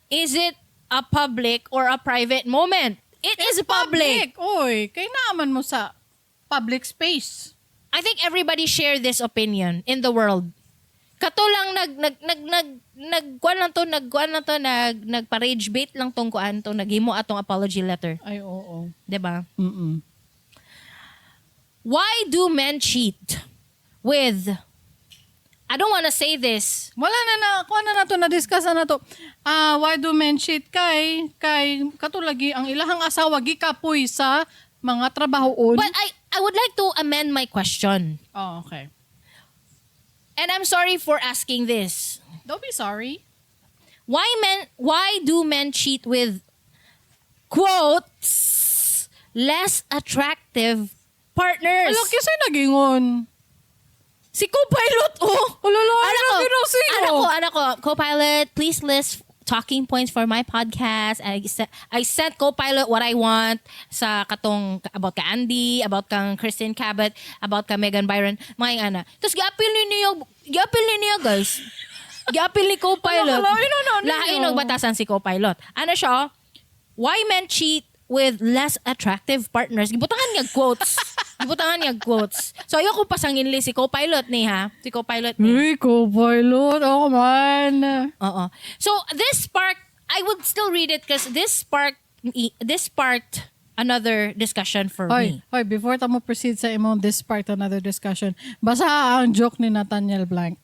S2: Is it a public or a private moment? It is public.
S1: Uy, kay naaman mo sa public space.
S2: I think everybody share this opinion in the world. Kato lang nag nag nag nag nag kuan lang to, nag kuan lang to, nag nagpa-rage bait lang tong kuan to, naghimo atong apology letter,
S1: Ay, oo.
S2: 'di ba?
S1: Mm-mm.
S2: Why do men cheat with, I don't wanna say this.
S1: Wala na na, kuha na na to, na-discuss na to. Ah, why do men cheat? Kay, katulagi, ang ilahang asawa gikapoy sa mga trabahoon.
S2: But I would like to amend my question.
S1: Oh, okay.
S2: And I'm sorry for asking this.
S1: Don't be sorry.
S2: Why do men cheat with quotes less attractive partners?
S1: Ala, kisa'y nagingon.
S2: Si co-pilot, oh.
S1: Wala lang,
S2: Anak ko,
S1: siyo.
S2: anak ko, anak ko, "Co-pilot, please list talking points for my podcast." I sent co-pilot what I want sa katong about ka Andy, about kang Kristin Cabot, about ka Megan Byron, mga yung ana. Tapos giapil ni niya, giapil ni niya, guys. Giapil ni co-pilot.
S1: Ala, kalain na na ninyo.
S2: Lain og batasan si co-pilot. Ano siya? Oh? Why men cheat with less attractive partners. Gibutangan nga quotes. Gibutangan niya quotes. So ayoko pasanginli si co-pilot ni ha. Si co-pilot ni.
S1: Uy, co-pilot. Oh, man.
S2: Oo. So this sparked, I would still read it because this sparked another discussion for
S1: Hoy,
S2: me.
S1: hoy, before ta mo proceed sa imong this part, another discussion, basa ang joke ni Nathaniel Blank.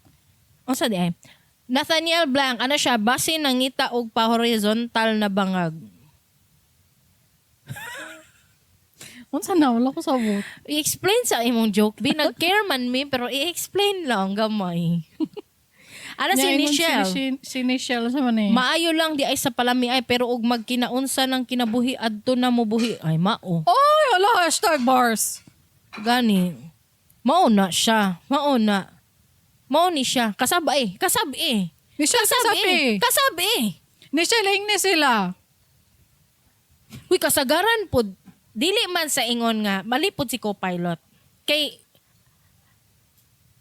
S2: Unsa di ay? Nathaniel Blank, ano siya, basin nangita og pa horizontal na bangag.
S1: Unsa na, wala ko sabot.
S2: I-explain sa imong joke. Bi, nag-care man mi, pero i-explain lang gamay. Ano si
S1: Niya, ingon.
S2: Nichelle?
S1: Si Nichelle sa man eh.
S2: Maayo lang di ay sa palami ay pero og magkinaunsa ng kinabuhi adto na mobuhi ay mao.
S1: Oy, hala, #bars.
S2: Gani. Mao na siya. Mao na. Mao ni siya. Kasab eh. Kasab eh.
S1: Nichelle,
S2: Kasab
S1: kasab
S2: eh.
S1: eh.
S2: Kasab eh.
S1: Nichelle, ingni sila.
S2: Uy, kasagaran pod. Dili man sa ingon nga, mali pod si co-pilot. Kay,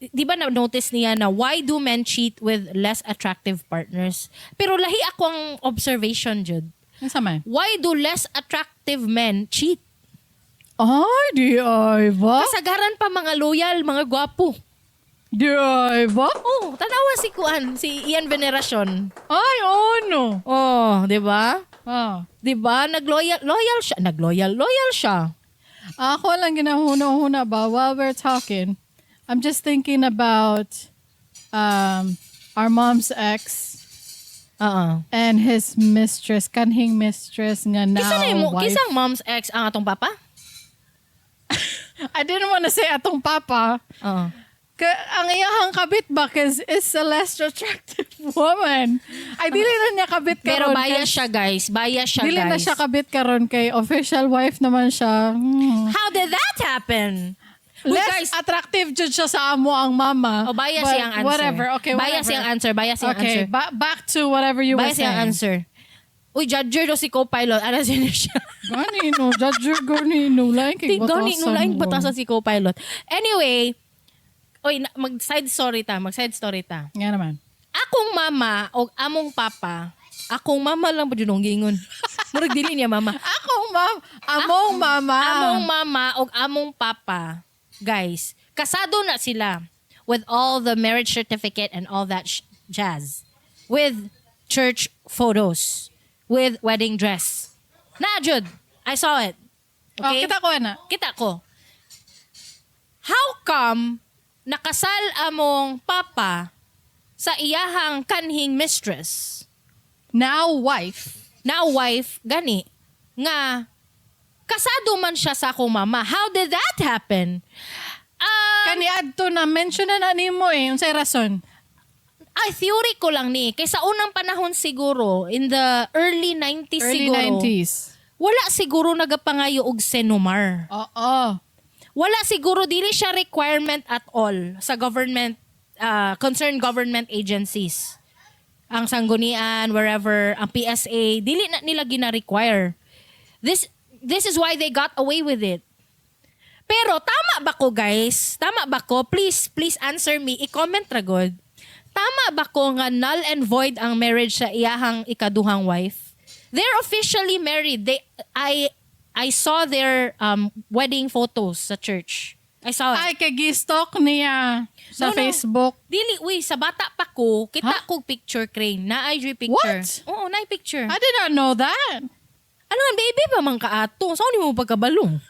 S2: di ba na-notice niya na why do men cheat with less attractive partners? Pero lahi ako ang observation, jud.
S1: Unsa man?
S2: Why do less attractive men cheat?
S1: Ay, di ay ba?
S2: Kasagaran pa mga loyal, mga gwapo.
S1: Di ay ba?
S2: Oh, tanawa si Kuan, si Ian Veneracion.
S1: Ay, oh no.
S2: Oh, 'di ba?
S1: Ah.
S2: 'Di ba? Nagloyal loyal siya, nagloyal, loyal siya.
S1: Ako lang ginahuna-huna ba while we're talking, I'm just thinking about our mom's ex
S2: Oo.
S1: and his mistress, kanhing mistress nga now
S2: Kisa na mo,
S1: wife.
S2: kisang mom's ex ang atong papa?
S1: I didn't want to say atong papa.
S2: Oo.
S1: Ang iyahang kabit ba cause is a less attractive woman. Ay, dili na niya kabit
S2: Pero
S1: karon.
S2: bias siya, guys. Bias siya,
S1: Dili
S2: guys.
S1: na siya kabit karon kay official wife naman siya.
S2: How did that happen? Uy,
S1: Less
S2: guys,
S1: attractive jud siya sa amo ang mama.
S2: Oh, bias
S1: But
S2: siyang answer.
S1: whatever. Okay,
S2: Bias
S1: whatever.
S2: siyang answer. Bias siyang
S1: Okay,
S2: answer.
S1: back to whatever you were
S2: Bias siyang
S1: saying.
S2: answer. Uy, judger daw si co-pilot. Ano sino siya?
S1: Gani no, judger gani no, lain kay
S2: Di gani
S1: batasan.
S2: no lain
S1: mo.
S2: batasan si co-pilot. Anyway, oy mag side story ta, mag side story ta.
S1: Nga naman.
S2: Akong mama o among papa, akong mama lang ba jud ang giingon. Murag dili niya mama.
S1: Akong mam, among mama.
S2: Among mama o among papa, guys, kasado na sila with all the marriage certificate and all that jazz. With church photos, with wedding dress. Na jud, I saw it.
S1: Oh,
S2: Okay?
S1: kita ko na.
S2: Kita ko. How come nakasal among papa sa iyahang kanhing mistress,
S1: Now wife.
S2: now wife, gani, nga kasado man siya sa akong mama? How did that happen?
S1: Kani adto na mention na na nimo eh unsay rason?
S2: Ay, theory ko lang ni, kay sa unang panahon siguro, in the early 90s
S1: Early
S2: siguro,
S1: 90s.
S2: wala siguro nagapangayo og Senomar.
S1: Oo.
S2: Wala siguro, dili siya requirement at all sa government, concerned government agencies. Ang Sanggunian, wherever, ang PSA, dili na nila gina-require. This is why they got away with it. Pero tama ba ko, guys? Tama ba ko? Please, please answer me. I-comment ra gud. Tama ba ko nga null and void ang marriage sa iyahang ikaduhang wife? They're officially married. They I saw their wedding photos sa church. I saw it.
S1: Ay, kay gi-stalk niya sa
S2: No.
S1: Facebook.
S2: Dili, uy, sa bata pa ko, kita
S1: Huh?
S2: kog picture, Crane. Naay jud picture.
S1: What?
S2: Oo, naay picture.
S1: I did not know that.
S2: Ano nga, baby pa man kaato? Saan ni mo pagkabalong?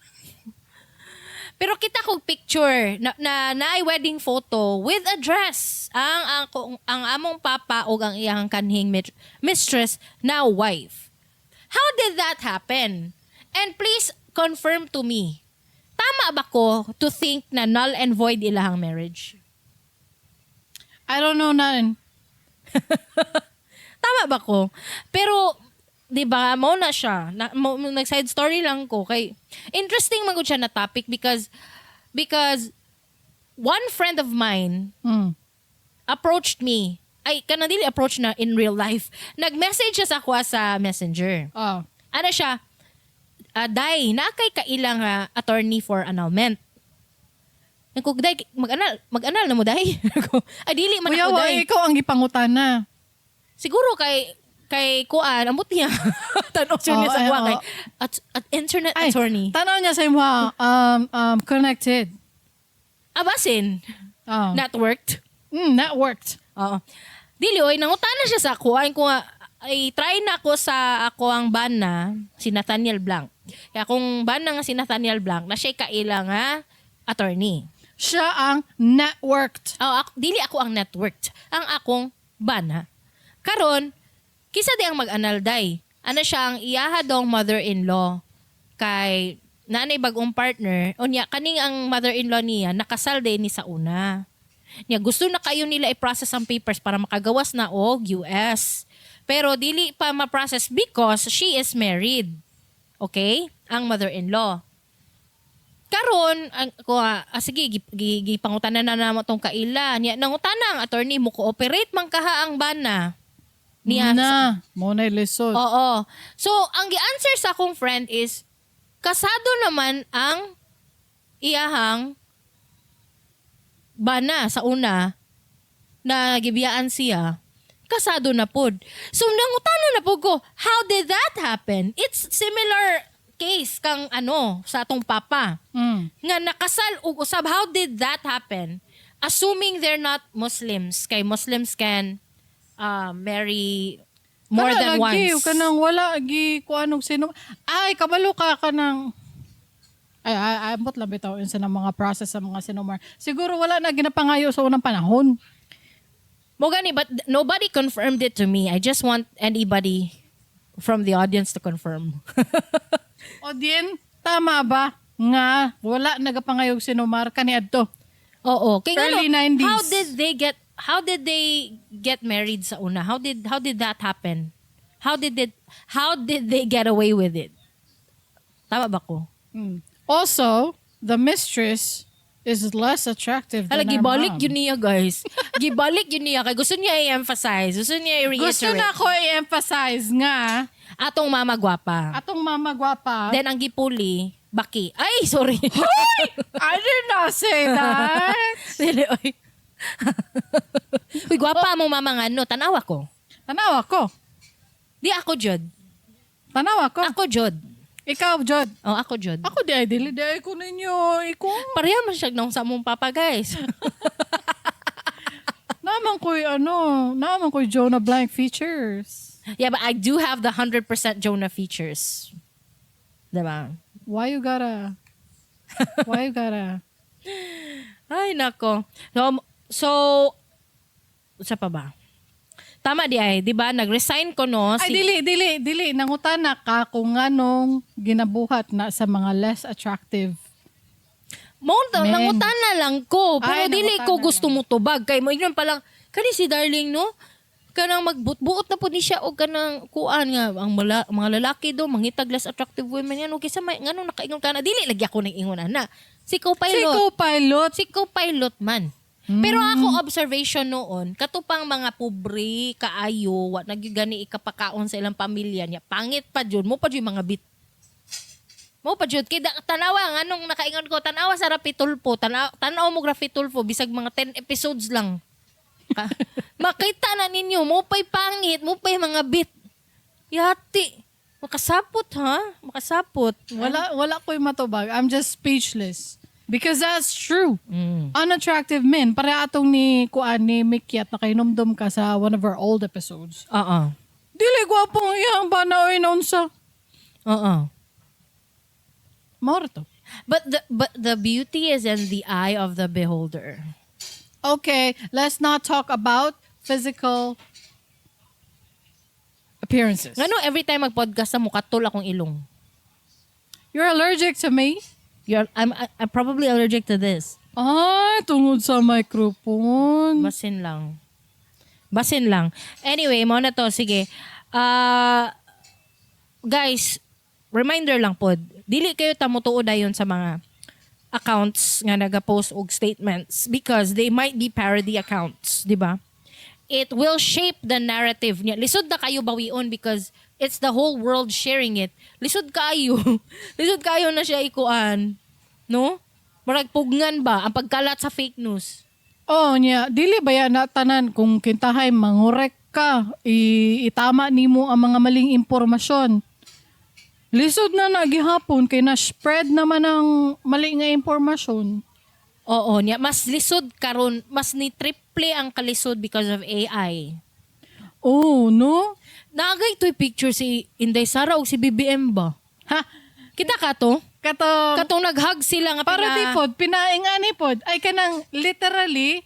S2: Pero kita kog picture na naay wedding photo with a dress. Ang among papa ug ang iyang kanhing mistress, now wife. How did that happen? And please confirm to me. Tama ba ko to think na null and void ilahang marriage?
S1: I don't know none.
S2: Tama ba ko? Pero 'di ba, mo na siya. Na, mo, nag-side story lang ko kay interesting man gud siya na topic because one friend of mine approached me. Ay, kanang dili approach na in real life. Nag-message siya sa ako sa Messenger.
S1: Oh.
S2: Ano siya? "Ah, Day, naa kay kailang attorney for annulment." Nagko, "Day, mag-anal na mo, day." Ay, dili man
S1: Kuya,
S2: ako,
S1: wa,
S2: day.
S1: ikaw ang gipangutana.
S2: Siguro kay Kay kuan, amot niya. Tanaw siya niya
S1: Oh,
S2: sa
S1: ay,
S2: kuan
S1: oh.
S2: kay at internet
S1: Ay,
S2: attorney.
S1: Tanaw niya sa imo, connected.
S2: Abasin.
S1: Oh.
S2: Networked.
S1: Networked.
S2: Oo. Dili oy, nangutana siya sa ako ay ko nga, ay try na ako sa ako ang bana si Nathaniel Blanc. Kaya kung bana nga si Nathaniel Blanc na siya kaila nga attorney.
S1: Siya ang networked.
S2: Oh, ako, dili ako ang networked. Ang akong bana. Karon, kisa di ang mag-anal day. Ano siya ang iyaha dong mother-in-law kay nanay bagong partner. Unya kaning ang mother-in-law niya nakasal din ni sa una. Niya gusto na kayo nila i-process ang papers para makagawas na og US. Pero dili pa ma-process because she is married. Okay? Ang mother-in-law. Karon ang ko sige gipangutanan na namo tong kaila niya, nangutana ang attorney mo cooperate man kaha ang bana niya.
S1: Na, mo na lisod.
S2: Oo. So ang gi-answer sa akong friend is kasado naman ang iyahang bana sa una na gibiyaan siya, kasado na pod. So nangutana na pod ko, how did that happen? It's similar case kang ano sa atong papa nga nakasal ug usab. How did that happen, assuming they're not Muslims, kay Muslims can marry more
S1: Kana
S2: than
S1: lagi,
S2: once?
S1: Kanang wala gi kuan og sino. Ay, kabalo ka kanang ay ay ay ambot lang bitaw yun sa ng mga process sa mga sinumar. Siguro wala na ginapangayo sa unang panahon.
S2: Mo gani, but nobody confirmed it to me. I just want anybody from the audience to confirm.
S1: O din, tama ba nga wala nagapangayog sinumar kaniadto?
S2: Oo, kay
S1: Early
S2: ngano,
S1: 90s.
S2: How did they get married sa una? How did that happen? How did they get away with it? Tama ba ko?
S1: Mm. Also, the mistress is less attractive than
S2: Hala,
S1: our
S2: gibalik
S1: mom.
S2: yun niya, guys. Gibalik yun niya. Kay gusto niya i-emphasize. Gusto niya i-reiterate.
S1: Gusto na ko i-emphasize nga
S2: Atong mama gwapa.
S1: atong mama gwapa.
S2: Then, ang gipuli, baki. Ay, sorry.
S1: I did not say that.
S2: Dili, oy. Uy, gwapa mo mama nga, no. Tanawa ko.
S1: Tanawa ko.
S2: Di ako, Jod.
S1: Tanawa ko.
S2: Ako, Jod.
S1: Ikaw, Jod.
S2: Oh, ako, Jod.
S1: Ako di ay dili di ay ko ninyo. Iko.
S2: Pareha man siya nung sa mong papa, guys.
S1: Naman ko'y ano, naman ko'y Jonah Blank features.
S2: Yeah, but I do have the 100% Jonah features. Diba?
S1: Why you gotta
S2: Ay, nako. So, sa pa ba? Tama di ay, di ba? Nag-resign ko, no?
S1: Ay, dili, dili, dili. Nangutana ka kung anong ginabuhat na sa mga less attractive.
S2: Mo,
S1: Men.
S2: nangutana lang ko. Pero
S1: Ay,
S2: dili
S1: nangutana
S2: ko gusto mo tubag. Kay mo, ingon pa lang, kani si darling, no? Kanang magbuot-buot na po ni siya og kanang kuan nga ang mga lalaki do mangitag less attractive women yan okay sa may nganong nakaingon ka na dili lagi ako nang ingon ana si
S1: Si
S2: co-pilot.
S1: co-pilot.
S2: Si co-pilot man. Pero ako observation noon, katupang mga pobre kaayo, wa na gyud gani ikapakaon sa ilang pamilya niya. Pangit pa jud, mo pa jud mga bit. Mo pa jud kay tanawa nganong nakaingon ko, tanawa sa Rapi Tulfo, tanaw, tanaw mo Rapi Tulfo bisag mga 10 episodes lang. Makita na ninyo, mo pa'y pangit, mo pa'y mga bit. Yati. Makasapot ha? Makasapot.
S1: Wala, wala ko'y matubag. I'm just speechless. Because that's true. Unattractive men. Para atong ni kuan ni Mikyat na kahinumdum ka sa one of our old episodes.
S2: Oo.
S1: Dili gwapo ang iyang bana oy naunsa.
S2: Oo.
S1: Mao ra to.
S2: But the beauty is in the eye of the beholder.
S1: Okay, let's not talk about physical appearances.
S2: Ngano every time mag-podcast sa mukatol akong ilong.
S1: You're allergic to me?
S2: You're I'm probably allergic to this.
S1: Ay, tungod sa microphone.
S2: Basin lang. Basin lang. Anyway, mo na to. Sige. Ah, guys, reminder lang pod. Dili kayo tamutuo dayon sa mga accounts nga nagapost og statements because they might be parody accounts, di ba? It will shape the narrative niya. Lisod na kayo bawion because it's the whole world sharing it. Lisod kayo. Lisod kayo na siya ikuan. No? Murag pugnan ba ang pagkalat sa fake news?
S1: Oh, niya. Dili ba yan na tanan kung kintahay mangurek ka, itama nimo ang mga maling impormasyon. Lisod na na gihapon kay na spread naman ang mali nga impormasyon.
S2: Oo, niya mas lisod karon, mas ni triple ang kalisod because of AI.
S1: Oh, no?
S2: Naagay to'y picture si Inday Sara o si BBM ba?
S1: Ha?
S2: Kita ka to?
S1: Katong
S2: Katong nag-hug sila nga
S1: para di pod pinaingani pod ay kanang literally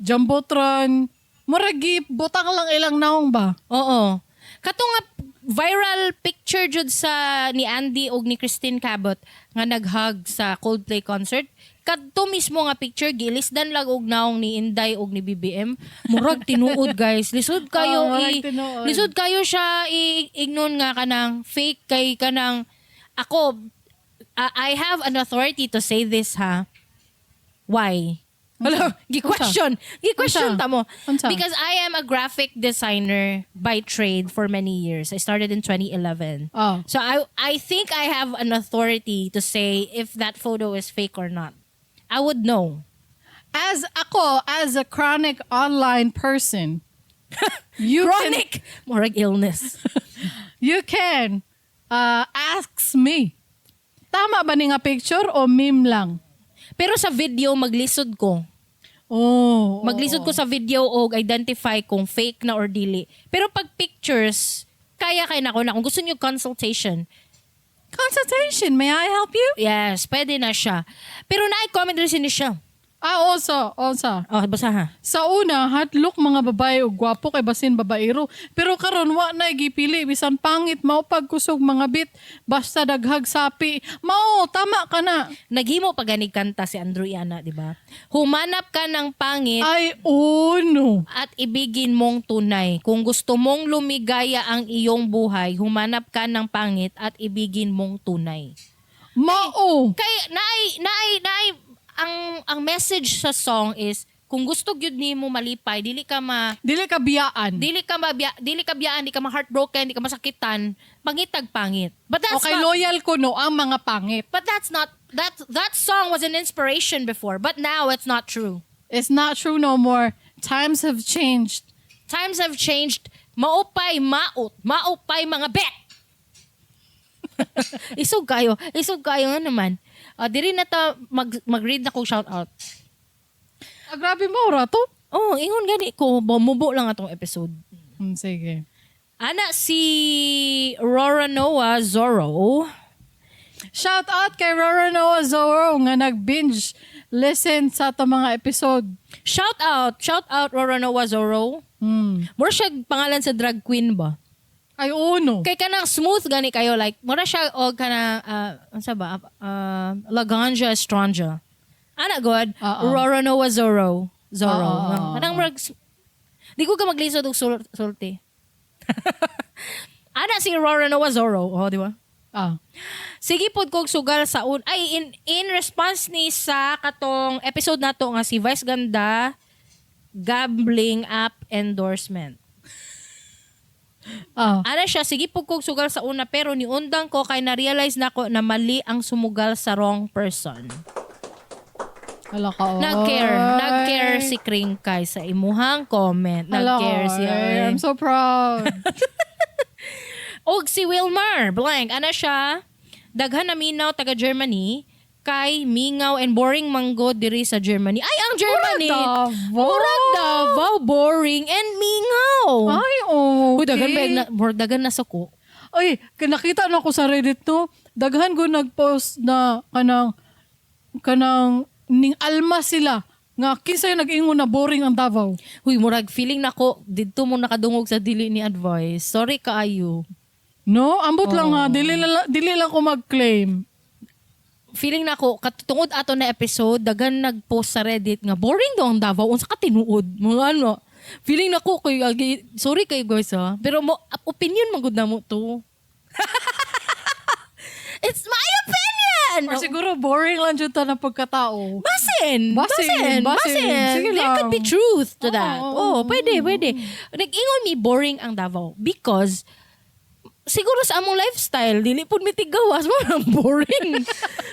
S1: jumbotron, murag butang lang ilang naong ba.
S2: Oo. Katong nga viral picture jud sa ni Andy og ni Christine Cabot nga nag-hug sa Coldplay concert. Kadto mismo nga picture gilisdan lang og naong ni Inday og ni BBM. Murag tinuod, guys. Lisod kayo
S1: Oo, murag
S2: i
S1: tinuod.
S2: lisod kayo siya i-ignon nga kanang fake kay kanang ako, I have an authority to say this, ha. Why? Hello, gi-question. Gi-question
S1: Unsa?
S2: ta mo.
S1: Unsa?
S2: Because I am a graphic designer by trade for many years. I started in 2011.
S1: Oh.
S2: So I think I have an authority to say if that photo is fake or not. I would know.
S1: As ako, as a chronic online person, you can
S2: Chronic murag illness.
S1: you can ask me. Tama ba ni nga picture o meme lang?
S2: Pero sa video maglisod ko.
S1: Oh.
S2: Maglisod ko sa video og identify kung fake na or dili. Pero pag pictures, kaya kay nako na kung gusto niyo consultation.
S1: Consultation, may I help you?
S2: Yes, pwede na siya. Pero na-comment rin si Nichelle.
S1: Ah, also, also.
S2: Oh, basta ha.
S1: Sa una, hadlok mga babae og gwapo kay basin babaero. Pero karon wa na gipili bisan pangit mao pagkusog mga bit basta daghag sapi. Mao tama ka na.
S2: Naghimo pa ganig kanta si Andrew Iana, di ba? Humanap ka ng pangit
S1: Ay uno.
S2: at ibigin mong tunay. Kung gusto mong lumigaya ang iyong buhay, humanap ka ng pangit at ibigin mong tunay.
S1: Mao.
S2: Kay naay naay naay ang message sa song is kung gusto gyud nimo malipay, dili ka ma
S1: Dili ka biyaan.
S2: dili ka mabya, dili ka biyaan, di ka ma-heartbroken, di ka masakitan, pangitag pangit. But that's
S1: Okay,
S2: not,
S1: loyal ko no ang mga pangit.
S2: but that's not that that song was an inspiration before, but now it's not true.
S1: It's not true no more. Times have changed.
S2: Times have changed. Maupay maot, maupay mga bet. Isog kayo, isog kayo nga naman. Ah, diri na ta mag-read na kong shout out.
S1: Ah, grabe mo, rato.
S2: Oh, ingon gani ko, bumubo lang atong episode.
S1: Sige.
S2: Ana si Rora Noah Zorro.
S1: Shout out kay Rora Noah Zorro nga nag-binge listen sa ato mga episode.
S2: Shout out Rora Noah Zorro. Mura siya pangalan sa drag queen ba?
S1: Ay, uno.
S2: Kay kanang smooth gani kayo, like mura siya og kanang unsa ba, Laganja Estranja. Ana god,
S1: Oo.
S2: Rora Noah Zorro. Zorro.
S1: Oo.
S2: Kanang murag di ko ka maglisod og sulti. Ana si Rora Noah Zorro, oh, di ba?
S1: Ah.
S2: Sige pod kog sugal sa un ay in response ni sa katong episode nato nga si Vice Ganda gambling app endorsement.
S1: Ah.
S2: Ana siya, sige po kog sugal sa una pero niundang ko kay na-realize nako na mali ang sumugal sa wrong person.
S1: Hala ka, oy.
S2: Nag-care. Nag-care si Kringkay sa imuhang comment.
S1: Hala ka,
S2: Nag-care siya.
S1: oy. I'm so proud.
S2: Og si Wilmar blank. Ana siya, daghan na minaw taga Germany kay mingaw and boring mango diri sa Germany. Ay, ang Germany.
S1: Davao.
S2: Murag Davao, boring and mingaw.
S1: Ay, okay.
S2: Uy, daghan ba na, murag daghan na suko.
S1: Ay, nakita na ko sa Reddit no. Daghan ko nag-post na kanang kanang ning alma sila nga kinsay nag-ingon na boring ang Davao.
S2: Huy, murag feeling nako didto mo nakadungog sa dili ni advice. Sorry kaayo.
S1: No, ambot lang ha, dili lang ko mag-claim.
S2: Feeling nako katungod ato na episode, daghan nag-post sa Reddit nga boring daw ang Davao, unsa ka tinuod? Mga ano. Feeling nako kay sorry kayo guys ha. Pero mo opinion man gud na mo to. It's my opinion.
S1: Or siguro boring lang jud ta na pagkatao.
S2: Basin.
S1: Basin,
S2: Basin.
S1: basin.
S2: Basin.
S1: Sige
S2: There
S1: lang.
S2: could be truth to that.
S1: Oo.
S2: Oh, pwede, pwede. Nag-ingon mi boring ang Davao because siguro sa among lifestyle, dili pud mi tiggawas, mo nang boring.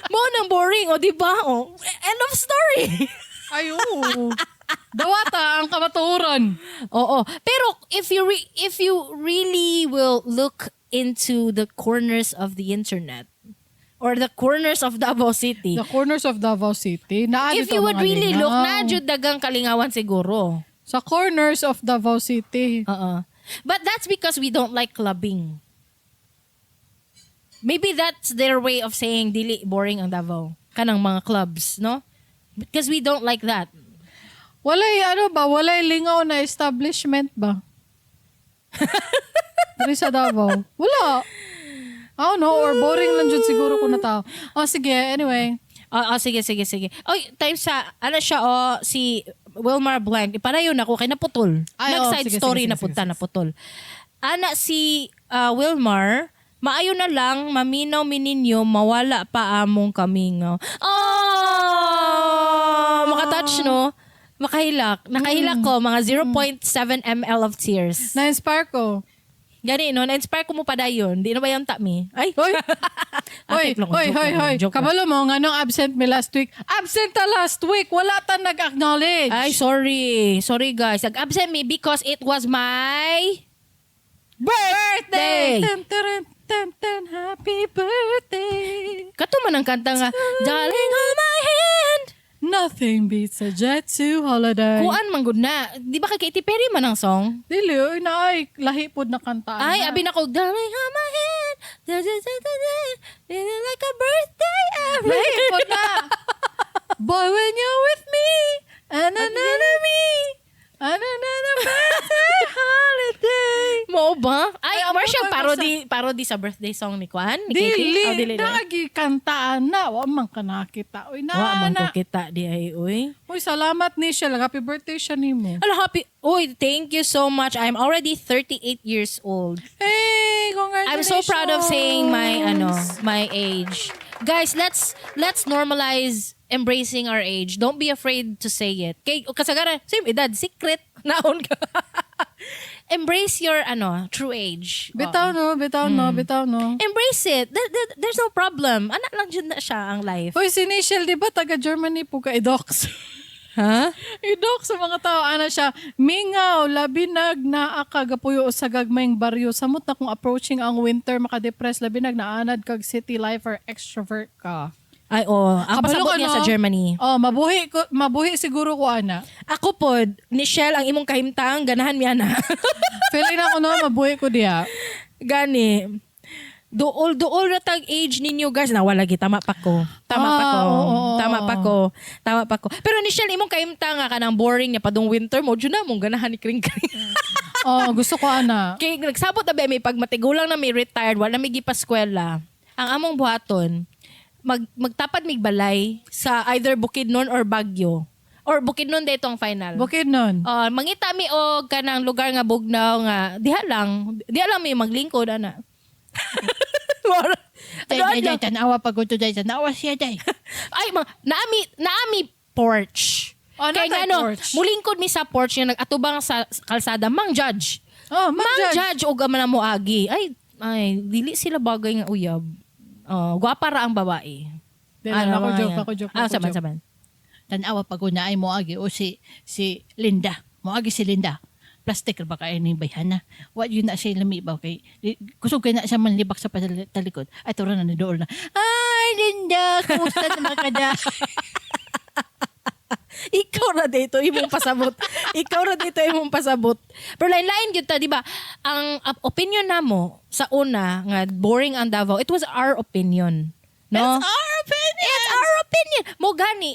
S2: Mo nang boring, o di ba? O, end of story.
S1: Ay, oo. Dawata ang kamatuoran.
S2: Oo. Pero if you really will look into the corners of the internet or the corners of Davao City,
S1: The corners of Davao City. Naa
S2: if
S1: dito
S2: you
S1: ang
S2: would
S1: mga
S2: really look,
S1: lingaw.
S2: Na jud dagang kalingawan siguro.
S1: Sa corners of Davao City.
S2: Oo. But that's because we don't like clubbing. Maybe that's their way of saying dili boring ang Davao. Kanang mga clubs, no? Because we don't like that.
S1: Walay ano ba? Walay lingaw na establishment ba? Diri sa Davao. Wala. I don't know. Or boring lang jud siguro kung na tao. Oh, sige. Anyway.
S2: Oh, sige, sige, sige. Oy, time sa, ano siya, oh, si Wilmar Blank. Iparayo na ko, kay naputol.
S1: Ay, oh,
S2: Nag-side
S1: sige,
S2: story
S1: sige,
S2: na
S1: sige,
S2: punta,
S1: sige.
S2: Naputol. Ana si Wilmar, maayo na lang, maminaw mininyo, mawala pa among kamingaw. Oh! Makatouch, no? Makahilak. Nakahilak ko, mga 0.7 ml of tears.
S1: Na-inspire ko.
S2: Gani, no? Na-inspire ko mo pa dayon. Di na ba yung mi? Ay!
S1: Hoy!
S2: Ah,
S1: Hoy,
S2: joke lang,
S1: hoy,
S2: joke
S1: hoy,
S2: lang,
S1: hoy.
S2: joke lang.
S1: Kabalo mo, nganong absent me last week? Absent ta last week. Wala ta nag-acknowledge.
S2: Ay, sorry. Sorry, guys. Nag-absent me because it was my
S1: Birthday!
S2: birthday.
S1: Tan, taran, tan, tan, happy birthday.
S2: Kato man ang kanta nga, "Darling, hold my hand."
S1: Nothing beats a Jet2 holiday.
S2: Kuan man gud na. Di ba kay Katy Perry man ang song?
S1: Dili, oy, na ay, lahi pod na kantaan.
S2: Ay,
S1: na.
S2: abi na ko, "Darling, hold my hand. Da, da, da, da, da. Feeling like a birthday every."
S1: Lahi pod na. Boy, when you're with me, ananana me, ananana birthday holiday.
S2: Mo ba? Ay,
S1: Ay,
S2: Marcia,
S1: ang
S2: parody, parody sa birthday song ni Kuan? Ni Katy?
S1: Dili,
S2: Oh, dili, dili.
S1: naagi kantaan na. Wa man ka nakita. Uy, na,
S2: Wa man
S1: na.
S2: ko kita di ay, uy.
S1: Uy, salamat ni siya. Happy birthday siya nimo.
S2: Ala, happy. Uy, thank you so much. I'm already 38 years old.
S1: Hey, congratulations.
S2: I'm so proud of saying my ano, my age. Guys, let's normalize embracing our age. Don't be afraid to say it. Kay kasagaran, same edad, secret naon ka. Embrace your ano, true age.
S1: Bitaw no, bitaw no, bitaw no.
S2: Embrace it. There's no problem. Anak lang jud na siya ang life.
S1: Uy, si Nichelle, di ba taga Germany po ka i-dox?
S2: Ha?
S1: I-dox sa mga tao. Ano siya, mingaw, labinag na akagapuyo sa gagmayng baryo. Samot na kung approaching ang winter, makadepress, labinag naanad kag city life or extrovert ka.
S2: Ay, oh. Ang
S1: Kabalo
S2: pasabot
S1: ka,
S2: niya
S1: no?
S2: sa Germany.
S1: Oh, mabuhi ko, mabuhi siguro ko ana.
S2: Ako pod, Nichelle, ang imong kahimtang, ganahan mi ana.
S1: Feeling ako no, mabuhi ko diya.
S2: Gani. Duol duol ra tag age ninyo, guys. Nawala gi, tama pa ko. Tama pa
S1: Ah,
S2: ko.
S1: oo,
S2: Tama
S1: oo.
S2: pa ko. Tama pa ko. Pero Nichelle, imong kahimtang nga kanang boring niya padung winter mo jud na mong ganahan ni Kring Kring.
S1: Oh, gusto ko ana.
S2: Kay nagsabot na ba may pag matigulang na may retired, wala may gipaskwela. Ang among buhaton, magtapad mig balay sa either Bukidnon or Baguio. Or Bukidnon dito ang final.
S1: Bukidnon.
S2: Mangita mi og kanang lugar nga bugnaw nga diha lang mi maglingkod ana.
S3: Day,
S2: Ano,
S3: day,
S2: ano?
S3: day, tanawa pag ito, day, tanawa siya, day.
S2: Ay, mga, naami naami porch.
S1: Oh,
S2: Kay
S1: natay
S2: ngano,
S1: porch.
S2: mulingkod mi sa porch nga nag-atubang sa kalsada, mang judge.
S1: Oh,
S2: Mang
S1: mang judge.
S2: judge og ama na mo agi. Ay, ay, dili sila bagay nga uyab. Oh, gwapa ra ang babae.
S1: Dili,
S2: Ano,
S1: ako
S2: mga
S1: joke,
S2: yan.
S1: ako joke,
S2: Ah,
S1: ako
S2: saban,
S1: joke.
S2: saban.
S3: Tanawa pag una ay moagi o si Linda. Moagi si Linda. Plastic ra ba kay ni bayhana? Wa yun na siya lami ba kay kusog kay na siya manlibak sa talikod. Ay tura na ni dool na. Ay Linda, kumusta naman ka da?
S2: Ikaw ra dito imong pasabot. Ikaw ra dito imong pasabot. Pero lain-lain gyud ta, di ba? Ang opinion namo sa una nga boring ang Davao, it was our opinion. No?
S3: It's our opinion.
S2: It's our opinion. Mo gani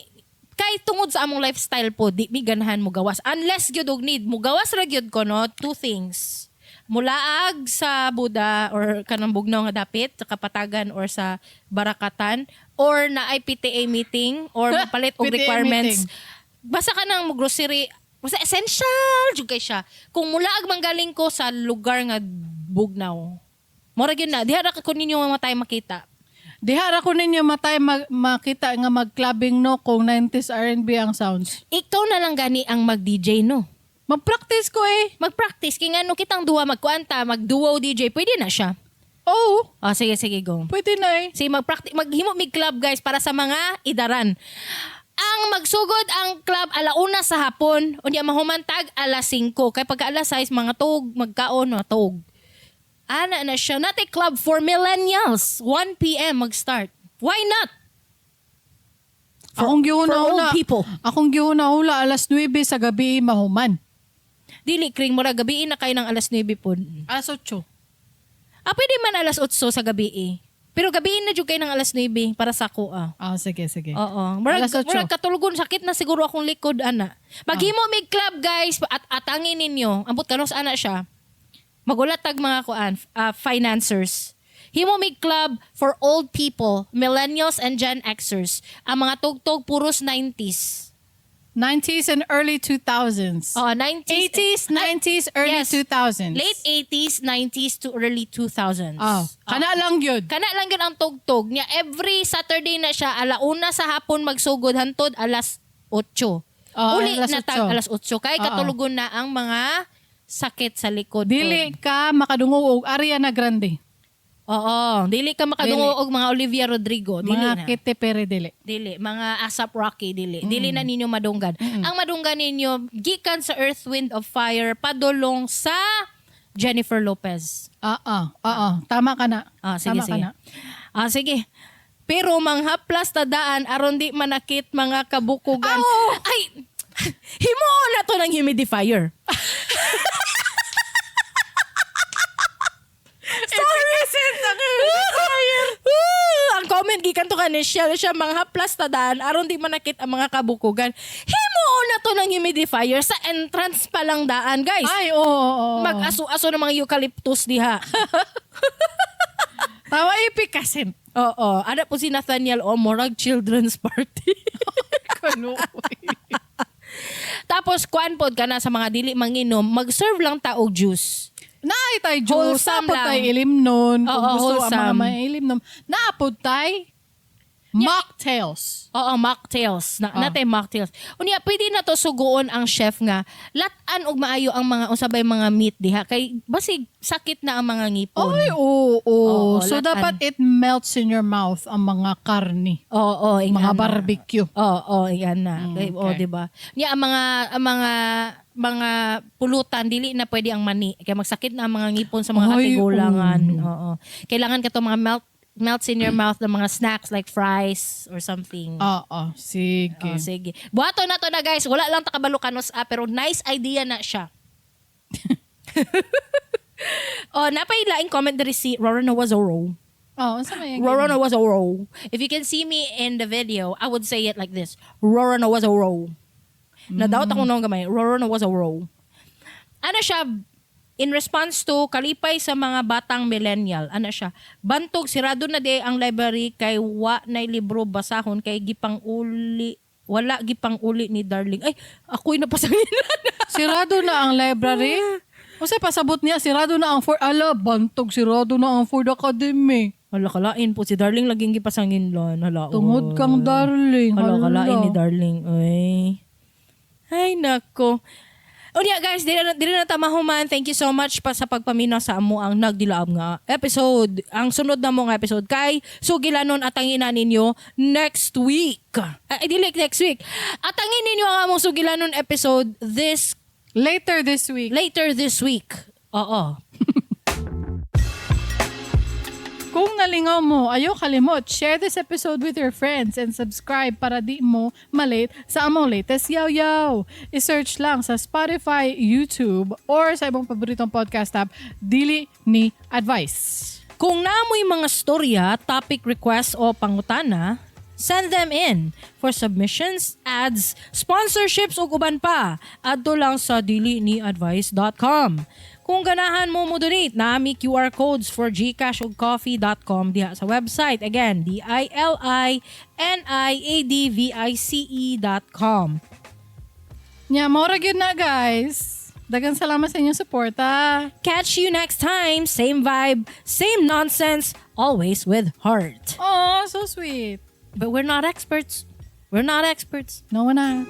S2: kay tungod sa among lifestyle po, di mi ganahan mo gawas. Unless gyud og need, mo gawas ra gyud ko no, two things. Mulaag sa Buda or kanang bugnaw nga dapit sa Kapatagan or sa Barakatan or na ay PTA meeting or mapalit og
S1: PTA
S2: requirements.
S1: meeting.
S2: Basta ka nang mo grocery, basta essential jud kay siya. Kung mulaag manggaling ko sa lugar nga bugnaw. Mora gyud na diha ra ko ninyo mga tayo makita.
S1: Diha ra ko ninyo matay makita nga mag-clubbing no kung 90s R&B ang sounds.
S2: Ikaw na lang gani ang mag-DJ no.
S1: Mag-practice ko eh.
S2: Mag-practice kay ngano kitang duwa magkuanta, mag-duo DJ, pwede na siya.
S1: Oh,
S2: Ah, sige sige go.
S1: pwede na eh.
S2: Sige, mag-practice, maghimo mig club guys para sa mga idaran. Ang magsugod ang club alauna sa hapon, unya mahuman tag alas 5. Kay pagka alas 6 mga tug magkaon mga tug. Ana na siya. Naa tay club for millennials. 1 p.m. mag-start. Why not?
S1: Akong
S2: For old
S1: gihuna-huna.
S2: people.
S1: Akong gihuna-hula alas 9 sa gabi mahuman.
S2: Dili kring mura gabi na kayo ng alas 9 pod.
S1: Alas 8.
S2: Ah, pwede man alas 8 sa gabi eh. Pero gabiin na jud kayo ng alas 9 para sa ako ah.
S1: Ah, sige, sige.
S2: Oo. Murag,
S1: Alas 8.
S2: murag katulugon sakit na siguro akong likod ana. Maghimo mig club, guys, at atangin ninyo. Ambot kanos ana siya. Magulat tag mga kuan financers. Himo mig club for old people, millennials and Gen Xers. Ang mga tugtog puros 90s.
S1: 90s and early 2000s.
S2: Oo, 90s.
S1: 80s, 90s, early 2000s.
S2: Late 80s, 90s to early 2000s.
S1: Oh, kana lang yun.
S2: Kana lang yun ang tugtog niya. Every Saturday na siya, alauna sa hapon magsugod hantod alas 8.
S1: Oo,
S2: Uli
S1: alas
S2: na tag
S1: 8.
S2: alas 8. Kay
S1: Oo.
S2: katulugon na ang mga sakit sa likod.
S1: Dili ka makadungog og Ariana Grande.
S2: Oo, dili ka makadungog og mga Olivia Rodrigo. Dili
S1: Mga
S2: na.
S1: Katy Perry dili.
S2: Dili, mga ASAP Rocky dili. Dili na ninyo madunggan. Ang madunggan ninyo gikan sa Earth, Wind of Fire padulong sa Jennifer Lopez.
S1: Ah, ah, ah, ah. Tama ka na.
S2: Ah, sige,
S1: Tama
S2: sige.
S1: ka na.
S2: Ah, sige. Pero manghaplas ta daan aron di manakit mga kabukugan. Ay, himuon na to ng humidifier. Sorry. Ang comment gikan to kanin siya, siya manghaplas ta daan aron di manakit ang mga kabukugan. Himuon na to ng humidifier sa entrance pa lang daan, guys.
S1: Ay, oo, oo, oo.
S2: Mag-aso-aso ng mga eucalyptus diha.
S1: Tama, ipikasin.
S2: Oo. Ana po si Nathaniel O, murag children's party.
S1: Kaluoy.
S2: Tapos, kuan pod ka na sa mga dili manginom, mag-serve lang ta og juice.
S1: Naay tay juice,
S2: Wholesome
S1: naapod
S2: lang.
S1: tay ilimnon. Kung
S2: Oo,
S1: gusto ang mga
S2: wholesome.
S1: may ilimnon. Naapod tay mocktails.
S2: Oo, mocktails. Na,
S1: Ah.
S2: Natay mocktails. Unya, pwede na to suguon ang chef nga lat-an og maayo ang mga usabay mga meat diha kay basig sakit na ang mga ngipon.
S1: Ay, oo, oo.
S2: Oo,
S1: So,
S2: latan.
S1: dapat it melts in your mouth ang mga karni.
S2: Oo,
S1: Mga
S2: ingana.
S1: barbecue.
S2: Oo, oh, na. Kay oh,
S1: okay.
S2: 'di ba? Nya ang mga pulutan dili na pwede ang mani. Kay magsakit na ang mga ngipon sa mga
S1: Ay,
S2: katigulangan.
S1: oo.
S2: Oo. Kailangan ka to mga melts in your mouth ng mga snacks like fries or something.
S1: Oo, sige.
S2: Oh, sige. Buhaton na to na, guys. Wala lang ta kabalo kanos ah, pero nice idea na siya. Oh, napay laing comment diri si Roronoa Zoro.
S1: Oh, unsa may yung
S2: Roronoa Zoro. If you can see me in the video, I would say it like this. Roronoa Zoro. Nadawat ako noong gamay. Roronoa Zoro. Ano siya, in response to kalipay sa mga batang millennial, ano siya, bantog, sirado na di ang library kay wa na libro basahon kay gipang uli, wala gipang uli ni Darling. Ay, ako'y napasangin na.
S1: Sirado na ang library. Unsa pasabot niya, sirado na ang Ford. Ala, bantog, sirado na ang Ford Academy.
S2: Hala, kalain po. Si Darling laging gipasangin lan. Hala, oh.
S1: Tungod kang Darling.
S2: Hala,
S1: Hala.
S2: kalain ni Darling. Ay. Ay, nako. Unya guys, dili na ta mahuman. Thank you so much pa sa pagpaminaw sa amo ang nagdilaab nga episode. Ang sunod na mo nga episode kay Sugilanon at ang ina ninyo next week. Ay, dili next week. Atangin ninyo ang among Sugilanon episode this
S1: Later this week.
S2: later this week. Oo.
S1: Kung nalingaw mo, ayaw kalimot, share this episode with your friends and subscribe para di mo malate sa among latest yaw-yaw. I-search lang sa Spotify, YouTube, or sa ibang paboritong podcast app, Dili Ni Advice.
S2: Kung naamoy mga storya, topic requests o pangutana, send them in for submissions, ads, sponsorships ug uban pa. Adto lang sa diliniadvice.com. Kung ganahan mo mo donate, naami QR codes for GCash ug coffee.com diha sa website. Again, diliniadvice.com.
S1: Nya, mora gyud na, guys. Daghang salamat sa inyong suporta.
S2: Catch you next time. Same vibe, same nonsense, always with heart.
S1: Oh, so sweet.
S2: But we're not experts. We're not experts.
S1: No na.